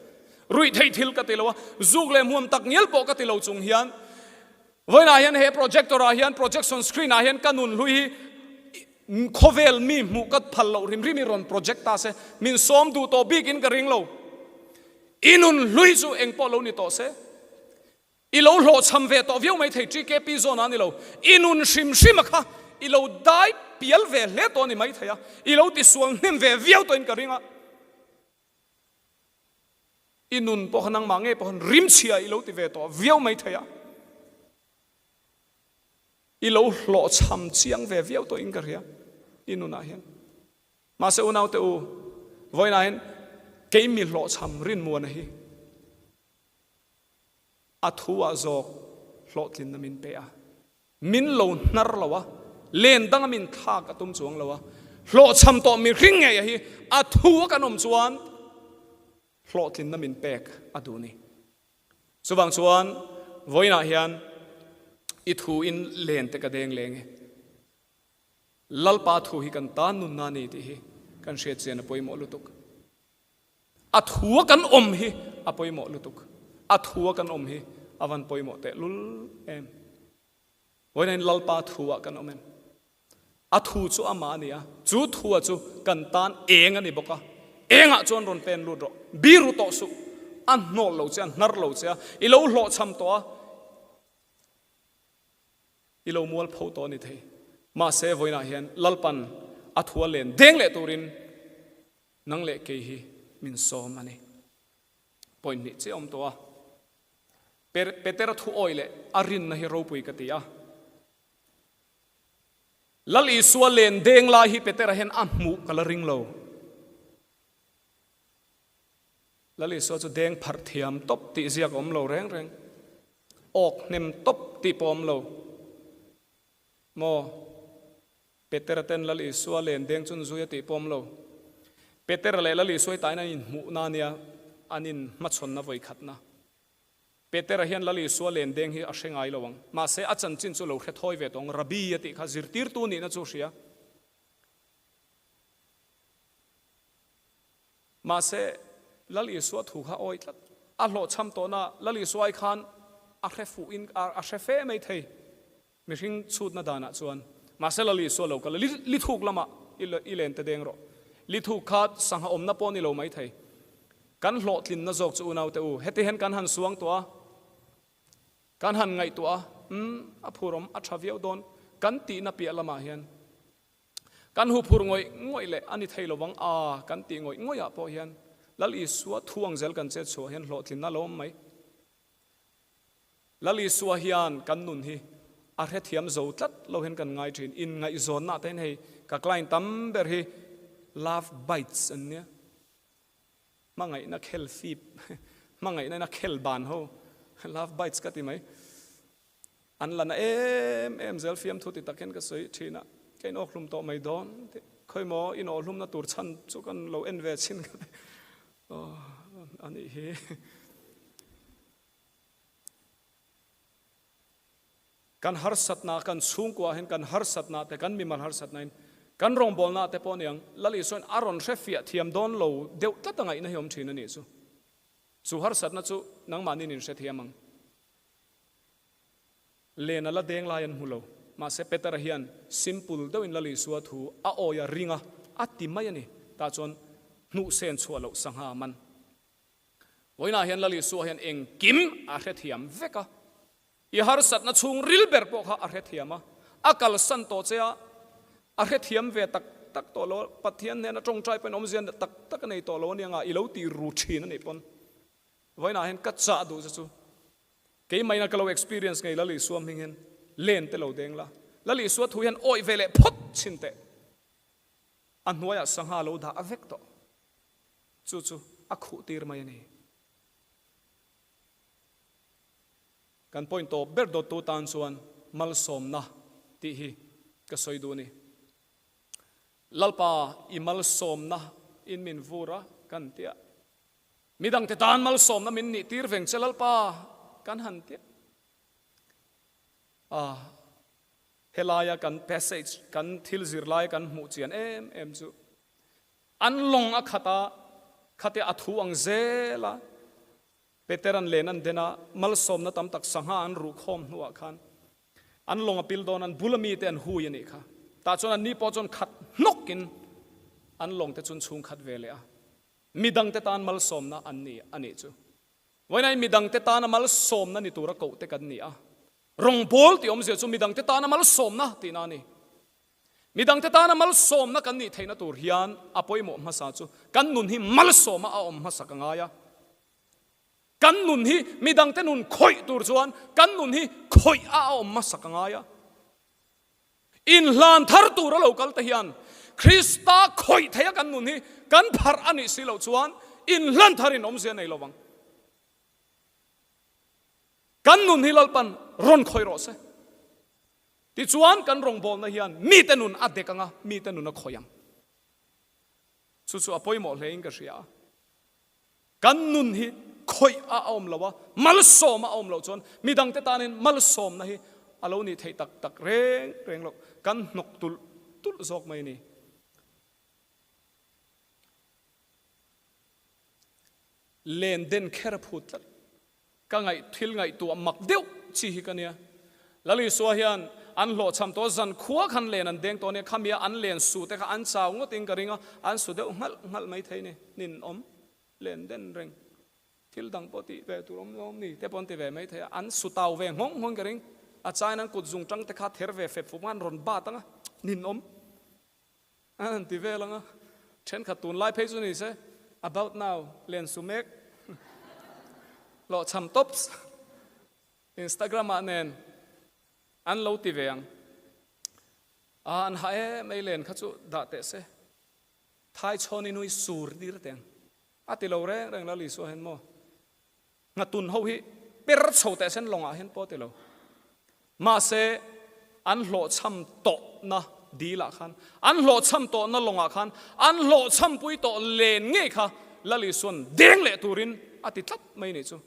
[SPEAKER 1] Ruih theih thil ka ti lo a, zuk leh hmuam tak ngial pawh ka ti lo chung hian Vawiinah hian he projector ah hian projection screen ah hian ka nun hlui hi khawvel mi hmuh ka phal loh hrim hrim hi rawn project ta se min sawm duh tawh bik in ka ring lo. I nun hlui chu eng pawh lo ni tawh se i lo hlawhchham ve tawh viau mai thei TKP zone ah ni lo i nun hrim hrim a kha i lo dai pial ve hle tawh a ni mai thei a i lo tisual hnem ve viau tawh in ka ring a. I nun pawh kha nangmah ngei pawh khan rimchhia i lo ti ve tawh viau mai thei a, i lo hlawhchham chiang ve viau tawh in ka hria i nunah hian. Mahse unaute u, vawiinah hian kei mi hlawhchham rinmuana hi a thu ah zawk hlawhtlinna min pe a. Min lo hnar lo a, len danga min thlak a tum chuang lo a, hlawhchham tawh mihring ngei a hi a thu a kan awm chuan hlawhtlinna min pek a duh ni. Chuvang chuan vawiinah hian i thu in len te ka deng leng e. Lalpa thu hi kan tan nunna a ni tih hi kan hriatchian a pawimawh lutuk. A thua kan awm hi a pawimawh lutuk. A thua kan awm hi a van pawimawh teh lul em. Vawiin Lalpa thua kan awm em? A thu chu amah a ni a, chu thua chu kan tan eng a ni bawk a. Engah chuan rawn pen lut rawh. Biru tawh suh. A hnawl lo che a, hnar lo che a, i lo hlawhchham tawh a. I lo mual pho tawh a ni thei. Mahse vawiinah hian Lalpan a thua len deng leh turin Nang leh kei hi min sawm a ni. Point hnih chiah awm tawh a. Petera thu awi leh a rinna hi ropui ka ti a. Lal Isua len deng lai hi Petera hian a hmuh ka la ring lo. Lal Isua chu deng pharh thiam tawp tih ziak a awm lo reng reng. Awk hnem tawp tih pawh a awm lo. Maw? Petera ten Lal Isua len deng chun zui a tih pawh a awm lo. Petera leh Lal Isua hi tain an inhmuhna a nia, an inhmachhawnna vawikhatna. Petera hian Lal Isua len deng hi a hre ngai lo ang. Mahse, a chanchin chu lo hre thawi ve tawh ang. Rabbi a tih kha zirtirtu nihna chu a hria. Mahse, Lal Isua thu kha awi tlat. A hlawhchham tawhna Lal Isua ai khan a hre fuhin a hre fe mai thei mihring chhutna danah chuan. Mahse, Lal Isua lo kal a, li thuk lamah i len te deng rawh. Li thuk kha sangha awmna pawh ni lo mai thei. Kan hlawhtlinna zawk chu unaute u, heti hian kan han suang tawh a, kan han ngaihtuah a, umm, a phurawm, a tha viau dawn kan tihna piah lamah hian Kan huphur ngawih ngawih leh a ni thei lovang a kan tih ngawih ngawih ah pawh hian Lal Isua thu ang zel kan chet chhuah hian hlawhtlinna lo awm mai. Lal Isua hian kan nun hi a hrethiam zo tlat lo hian kan ngai thin. Inngaihzawnna ah te hian hei ka client tam ber hi love bites an nia. Hmangaihna khel fip, hmangaihna in a khel ban ho love bites ka ti mai. An la na em em zel fiamthu ti tak hian ka sawi thin a, ka inawkhlum tawh mai dawn tih khawi maw inawhlumna tur chhan chu kan lo en ve chin ka ti aw a nih hi. Kan harsatna kan chhungkua hian kan harsatna te kan mimal harsatna in kan rawngbawlna te pawh aniang Lal Isuain a rawn hre fiah thiam dawn lo deuh tlat a ngaihna hi awm thin a nih chu. Chu harsatna chu nangmahniin in hrethiam ang. Len a la deng lai an hmu lo. Mahse Petera hian simple deuhin Lal Isua thu a awi a ring a, a ti mai a ni. Tah chuan hnuh sen chhuah loh sangha a man. Vawiinah hian Lal Isua hian engkim a hrethiam vek a. I harsatna chhung ril ber pawh kha a hrethiam a. A kalsan tawh che a, a hrethiam ve tak tak tawh lo. Pathian hnena tawngtai pawhin awmzia tak tak a nei tawh lo ania nga i lo ti ru thin a nih pawn. Vawiinah hian ka chah duh che chu Keimahina ka lo experience ngei Lal Isua hming hian len te lo deng la, Lal Isua thu hian awih ve leh phawt chhin teh. A hnuaiah sangha lo dah a vek tawh. Chu chu a khuh tir mai a ni. Kan point tawp ber dawttu tan chuan malsawmna tih hi ka sawi duh a ni. Lalpa i malsawmna in min vur a kan tia. Midangte tan malsawmna min nih tir veng che Lalpa kan han tia a, helaia kan passage kan thil zir lai kan hmuh chian em em chu an lawng a khat a, khate a thu ang zel a, Peter an len an den a, malsawmna tam tak sangha an ruh khawm hnuah khan an lawng a pil dawn an bula mite an hui a nih kha. Tah chuan an ni pawh chuan khat hnawkin an lawng te chu an chhung khat ve leh a. Midangte tan malsawmna an ni a nih chu. Vawiinah midangte tana malsawmna ni tura kohte kan ni a. Rawngbâwl tih awmzia chu midangte tana malsawmna tihna a ni. Midangte tana malsawmna kan nih theihna tur hian a pawimawh hmasa chu kan nun hi malsawma a awm hmasa ka ngai a. Kan nun hi midangte nun khawih tur chuan kan nun hi khawih a awm hmasa ka ngai a. Inhlan thar tur a lo kal te hian Krista khawih theia kan nun hi kan pharh a nih si loh chuan inhlan tharin awmzia nei lovang. Kan nun hi Lalpan rawn khawih rawh se. Tichuan kan rawngbawlna hian mite nun a dek ang a, mite nun a khawih ang. Chu chu a pawimawh hlein ka hria a. Kan nun hi khawih a awm lo a, malsawm a awm loh chuan midangte tanin malsawmna hi a lo nih theih tak tak reng reng loh. Kan hnawk tulh tulh zawk mai a ni. Len den kher a phut tlat. Ka ngaih thil ngaihtuah mak deuh chi hi ka nia. Lal Isua hian an hlawhchham tawh zan khua khan len an deng tawh nia, khamia an len su te kha an chau ngawtin ka ring a, an su deuh nghalh nghalh mai thei ni, nin awm len den reng. Thil dang pawh tih ve tur awm awm ni te pawh an ti ve mai thei a, an su tau ve nghawng nghawng ka ring. A chain an kut zung tang te kha ther ve fep fup khan rawn bat ang a, nin awm. An han ti vel ang a, thenkhat tunlai phei chu ni se, about now, len su mek, hlawhchham tops, Instagram ah nen an lo ti ve ang. Ah, an ha em ei len kha chu dah teh se, thai chhawn i nui sur dir teh ang. A ti lo reng reng Lal Isua hian maw? Nghatun ho hi per chho teh sen lawngah hian pawh a ti lo. Mahse, an hlawhchham tawhna dilah khan, an hlawhchham tawhna lawngah khan, an hlawhchhampui tawh len ngei kha Lal Isua'n deng leh turin a ti tlat mai nih chu.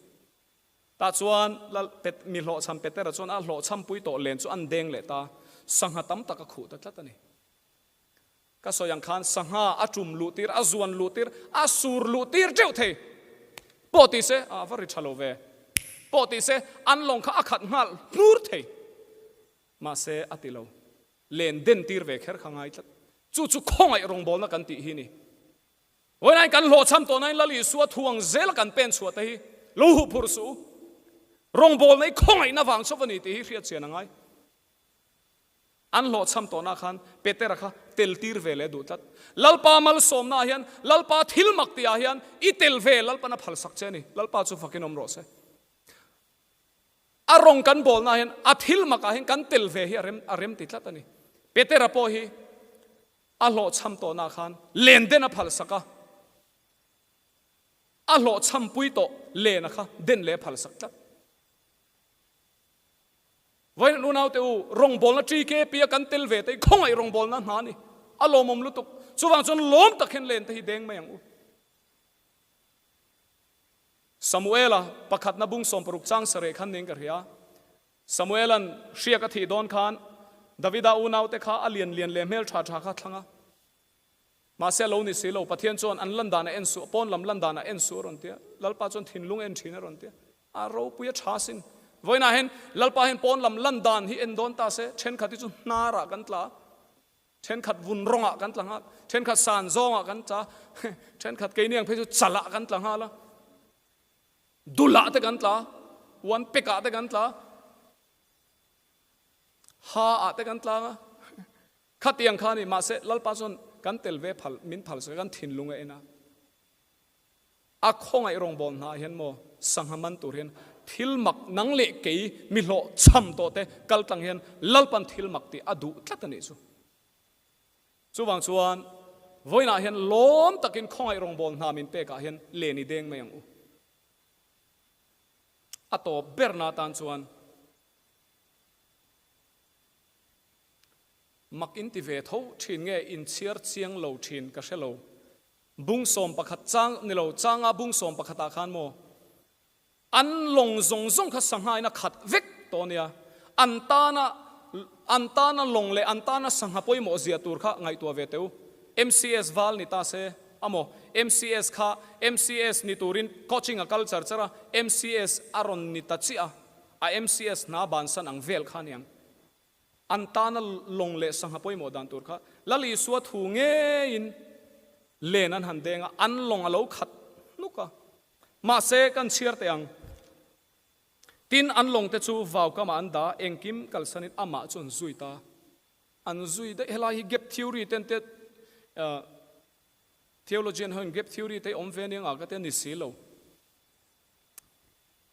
[SPEAKER 1] Tah chuan Lal Pet, mi hlawhchham Petera chuan a hlawhchhampui tawh len chu an deng leh ta, sangha tam tak a khuh ta tlat a ni. Ka sawi ang khan sangha a tum luh tir, a zuan luh tir, a sur luh tir teuh thei pawh ti se, a va ri tha lo ve pawh ti se, an lawng kha a khat nghal hnur thei. Mahse a ti lo, len den tir ve kher kha ngai tlat. Chu chu khawngaih rawngbawlna kan tih hi ni. Vawiin kan hlawhchham tawh nain Lal Isua thu ang zela kan pen chhuah te hi lo huh phur suh u. Rawngbawlna hi khawngaihna vang chauh a ni tih hi hriat chian a ngai. An hlawhchham tawhna khan Petera kha tel tir ve leh duh tlat. Lalpa malsawmna ah hian, Lalpa thil mak tih ah hian i tel ve Lalpan a phalsak che a ni. Lalpa chu fakin awm rawh se. A rawng kan bawlna ah hian, a thil mak ah hian kan tel ve hi a rem a rem ti tlat a ni. Petera pawh hi a hlawhchham tawhna khan len den a phalsak a, a hlawhchham pui tawh len a kha den leh a phalsak tlat. Vawiin unaute u, rawngbawlna TKP a kan tel ve te hi khawngaih rawngbawlna hna a ni. A lawmawm lutuk. Chuvang chuan lawm tak hian len te hi deng mai ang u. Samuela pakhatna bung 60 chang sareh khan nen ka hria. Samuela'n hriak a thih dawn khan Davida unaute kha a lian lian leh hmel tha tha kha thlang a. Mahse a lo ni si lo, Pathian chuan an lan dan a en suh, pawn lam lan dan a en suh a rawn ti a, Lalpa chuan thinlung en thin a rawn ti a, a ropui a tha sin. Vawiinah hian Lalpa hian pawn lam lan dan hi en dawn ta se, thenkhat hi chu hnarah kan tla, thenkhat vun rawngah kan tla nghal, thenkhat san zawngah kan tla, thenkhat keini ang phei chu chalah kan tla nghal a, dulah te kan tla, uan pekah te kan tla, ha ah te kan tlang a. Khatiang kha a ni, mahse Lalpa chuan kan tel ve phal, min phal sak a, kan thinlung a en a. A khawngaih rawngbâwl hnaah hian maw sangha man tur hian thil mak nang leh kei mi hlawh chham tawh te kal tlang hian Lalpan thil mak tih a duh tlat a nih chu. Chuvang chuan vawiinah hian lawm takin khawngaih rawngbâwl hna min pekah hian len i deng mai ang u. A tawp berna atan chuan. Mak in ti ve tho thin nge in chhiar chiang lo thin ka hre lo. Bung 11 chang ni lo changa bung 11 ah khan maw an lawng zawng zawng kha sangha in a khat vek tawh ania. An tana an tana lawng leh an tana sangha pawimawh zia tur kha ngaihtuah ve teh u. MCS val ni ta se amaw MCS kha MCS ni turin coaching a kal char char a MCS a rawn ni ta chiah a a MCS hna bansan ang vel kha aniang. An tana lawng leh sangha pawimawh dan tur kha Lal Isua thu ngeiin len an han deng a, an lawng a lo khat hnuk a. Mahse, kan chhiar teh ang. Tin, an lawngte chu vaukamah an dah a, engkim kalsanin amah chu an zui ta. An zui daih. Helai hi gap theory ten te theologian hoin gap theory te hi awm ve aniang a ka ti a ni si lo.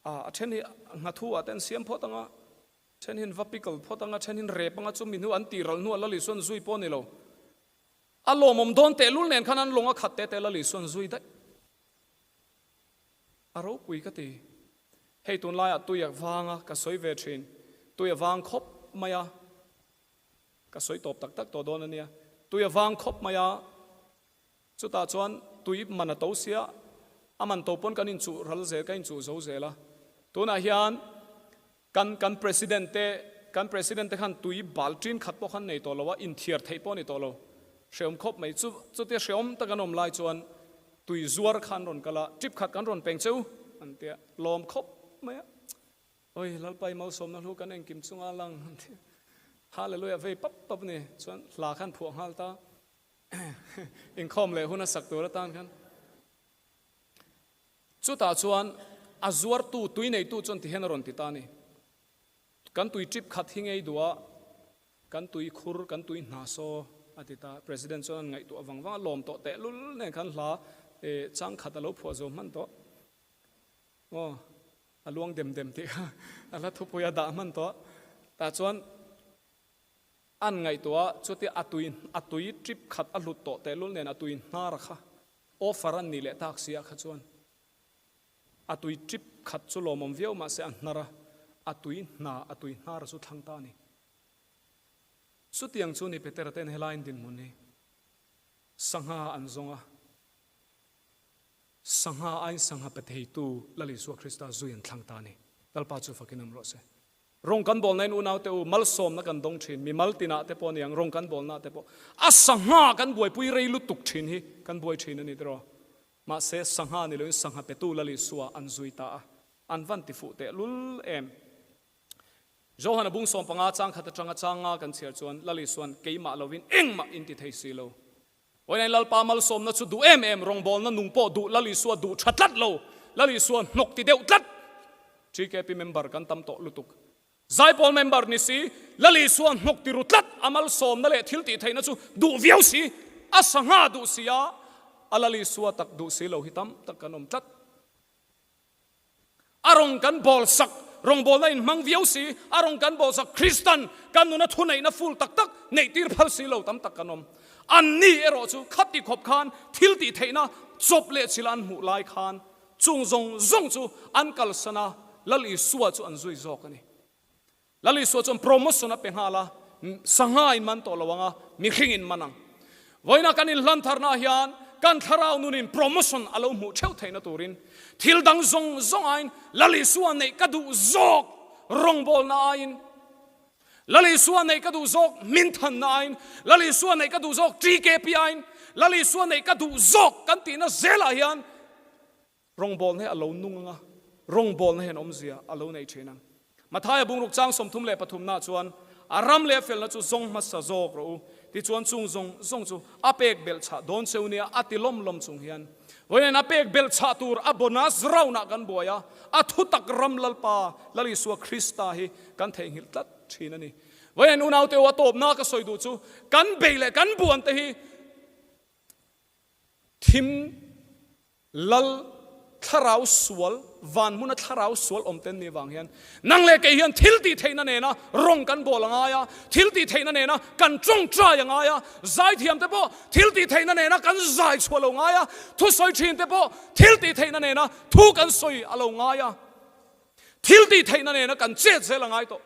[SPEAKER 1] A then hi nghathu ah te an siam phawt ang a. Then hin va pickle phawt anga, then hin rep anga, chumi hnu an tih ral hnuah Lal Isuan zui pawh a ni lo. A lawmawm dawn tehlul nen khan an lawng a khat te te Lal Isuan zui daih. A ropui ka ti. Hei tunlaiah tui a vang a, ka sawi ve thin. Tui a vang khawp mai a, ka sawi tawp tak tak tawh dawn a nia. Tui a vang khawp mai a, Chutah chuan tui man a to sia, a man to pawn kan inchuh ral zel, kan inchuh zo zel a. Tunah hian kan kan President te, kan President te khan tui bal ṭin khat pawh khan nei tawh lo a, inthiar theih pawh a ni tawh lo. Hrehawm khawp mai. Chu chutia hrehawm tak an awm lai chuan tui zuar kha an rawn kal a, trip khat kan rawn peng che u an tia, lawm khawp mai a. Oi Lalpa i malsawmna hlu kan engkim chunga lang an tia. Hallelujah vei pap pap a ni. Chuan hla khan phuah nghal ta. Inkhawm leh hun a sak tur atan khan chutah chuan a zuartu tui neitu chuan ti hian a rawn ti ta a ni. Kan tui trip khat hi ngei duh a, kan tui khur, kan tui hna saw a ti ta. President chuan an ngaihtuah vang vang a, lawm tawh tehlul nen khan hla chang khat a lo phuah zo hman tawh. Aw, a luang dem dem tih kha a hla thupui a dah hman tawh. Tah chuan An ngaihtuah a, chutia a tui a tui trip khat a hlut tawh tehlul nen a tui hnar a kha. Offer an nih leh tak si ah kha chuan a tui trip khat chu lawmawm viau mahse a hnar a, a tui hna a tui hnar chu thlang ta a ni. Chutiang chu ni Petera ten helaiin dinhmun hi sangha an zawng a, sangha aiin sangha pe theitu Lal Isua Krista zui an thlang ta a ni. Lalpa chu fakin awm rawh se. Rawng kan bawlna in unaute u, malsawmna kan dawng thin, mimal tinah te pawh a ni ang, rawng kan bawlna te pawh a sangha kan buaipui rei lutuk thin hi kan buai thin a ni tiraw. Mahse sangha ni loin sangha petu Lal Isua an zui ta a, an van ti fuh teh lul em. Johana bung 15 chang khat atanga chang nga kan chhiar chuan Lal Isuan keimah lovin engmah in ti thei si lo. Vawiin Lalpa malsawmna chu duh em em, rawngbawlna nung pawh duh Lal Isua duh tha tlat lo, Lal Isua hnawk ti deuh tlat. TKP member kan tam tawh lutuk. Zaipawl member ni si, Lal Isua hnawk ti ru tlat, a malsawmna leh thil tih theihna chu duh viau si, a sangha duh si a, a Lal Isua tak duh si lo hi tam tak kan awm tlat. A rawng kan bawl sak, rawngbawlna in hmang viau si, a rawng kan bawl sak Kristan kan nuna thuneihna full tak tak neih tir phal si lo tam tak kan awm. An ni erawh chu khati khawp khan thil tih theihna chawp leh chila an hmuh lai khan chung zawng zawng chu an kalsan a, Lal Isua chu an zui zawk a ni. Lal Isua chuan promotion a pe nghal a, sangha in man tawh lo ang a, mihring in man ang. Vawiina kan inhlan tharna hian kan thlarau nunin promotion a lo hmuh theuh theihna turin thil dang zawng zawng aiin Lal Isua neih ka duh zawk rawngbawlna aiin, Lal Isua neih ka duh zawk hminthanna aiin, Lal Isua neih ka duh zawk TKP aiin, Lal Isua neih ka duh zawk kan tihna zelah hian Rawngbawlna hi a lo nung ang a, rawngbawlna hian awmzia a lo nei thin ang. Mathaia bungruk chang 33 nah chuan, A ram leh a felna chu zawng hmasa zawk rawh u, tichuan chung zawng zawng chu a pek belh chhah dawn cheu nia a ti lawm lawm chung hian vawiin a pek belh chhah tur a bonus round ah kan buai a, a thutak ram Lalpa Lal Isua Krista hi kan theihnghilh tlat thin a ni. Vawiin unaute u a tawpna ka sawi duh chu kan bei leh kan buan te hi Thim Lal thlarau sual, van hmuna thlarau sual awm ten ni vang hian nang leh kei hian thil tih theihna nena rawng kan bawl a ngai a, thil tih theihna nena kan tawngtai a ngai a, zaithiam te pawh thil tih theihna nena kan zai chhuah lo ngai a, thusawi thin te pawh thil tih theihna nena thu kan sawi a lo ngai a. Thil tih theihna nena kan chet zel a ngai tawh.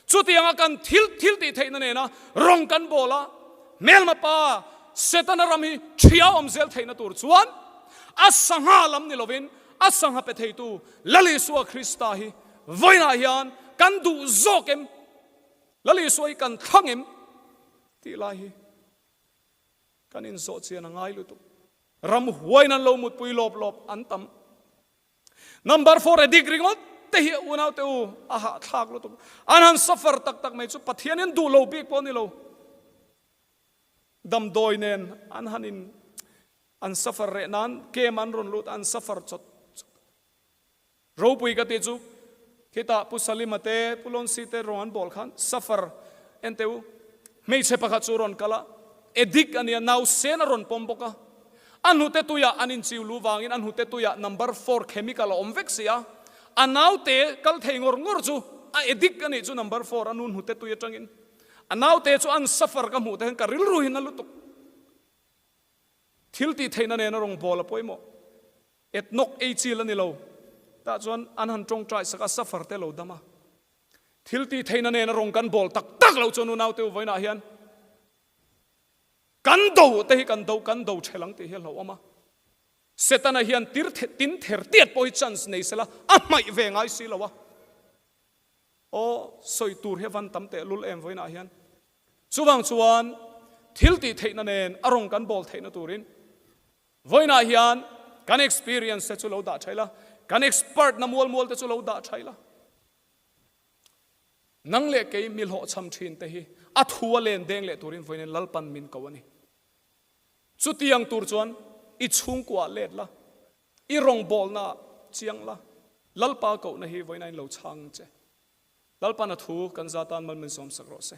[SPEAKER 1] Chutianga kan thil thil tih theihna nena rawng kan bawl a, hmelma pa Setana ram hi ṭhia awm zel theihna tur chuan a sangha lam ni lovin a sangha pe theitu Lal Isua Krista hi vawiinah hian kan duh zawk em? Lal Isua hi kan thlang em? Tih lai hi kan inzawh chian a ngai lutuk. Ram huain an lo mutpui lawp lawp an tam. Number 4 addict ringawt te hi unau te u a hahthlak lutuk. An han suffer tak tak mai chu Pathian in duh lo bik pawh ni lo. Damdawi nen an han in an suffer reh nan kem an rawn lut an suffer chawt chawt. Ropui ka tih chu khitah Pu Salima te Pu Lonsi te rawn an bawl khan suffer en teh u hmeichhe pakhat chu rawn kal a addict a nia nausen a rawn pawm bawk a. A hnute tuiah an inchiu lu vangin a hnute tuiah number four chemical a awm vek si a, a naute kal thei ngawr ngawr chu a addict a nih chu number four a nu hnute tui atangin a naute chu an suffer ka hmuh te hian ka rilru hi na lutuk. Thil tih theihna nena rawngbawl a pawimawh. Etnawk ei chil a ni lo. Tah chuan an han tawngtai sak a, suffer te lo dam a. Thil tih theihna nena rawng kan bawl tak tak lo chuan u naute u vawiinah hian Kan do te hi kan do kan do ṭhel ang tih hi a hlauhawm a. Setana hian tir tin ther tiat pawh hi chance nei sela a hmaih ve ngai si lo a. Aw, sawi tur hi a van tam teh lul em vawiinah hian. Chuvang chuan thil tih theihna nen a rawng kan bawl theihna turin vawiinah hian kan experience te chu lo dah ṭha ila, kan expert na mual mual te chu lo dah ṭha ila. Nang leh kei mi hlawhchham thin te hi a thu a len deng leh turin vawiin Lalpan min ko a ni. Chutiang tur chuan i chhungkuah let la, i rawngbawlna ah chiang la, Lalpa kohna hi vawiin a in lo chhang che. Lalpan a thu kan za tan mal min sawmsak rawh se.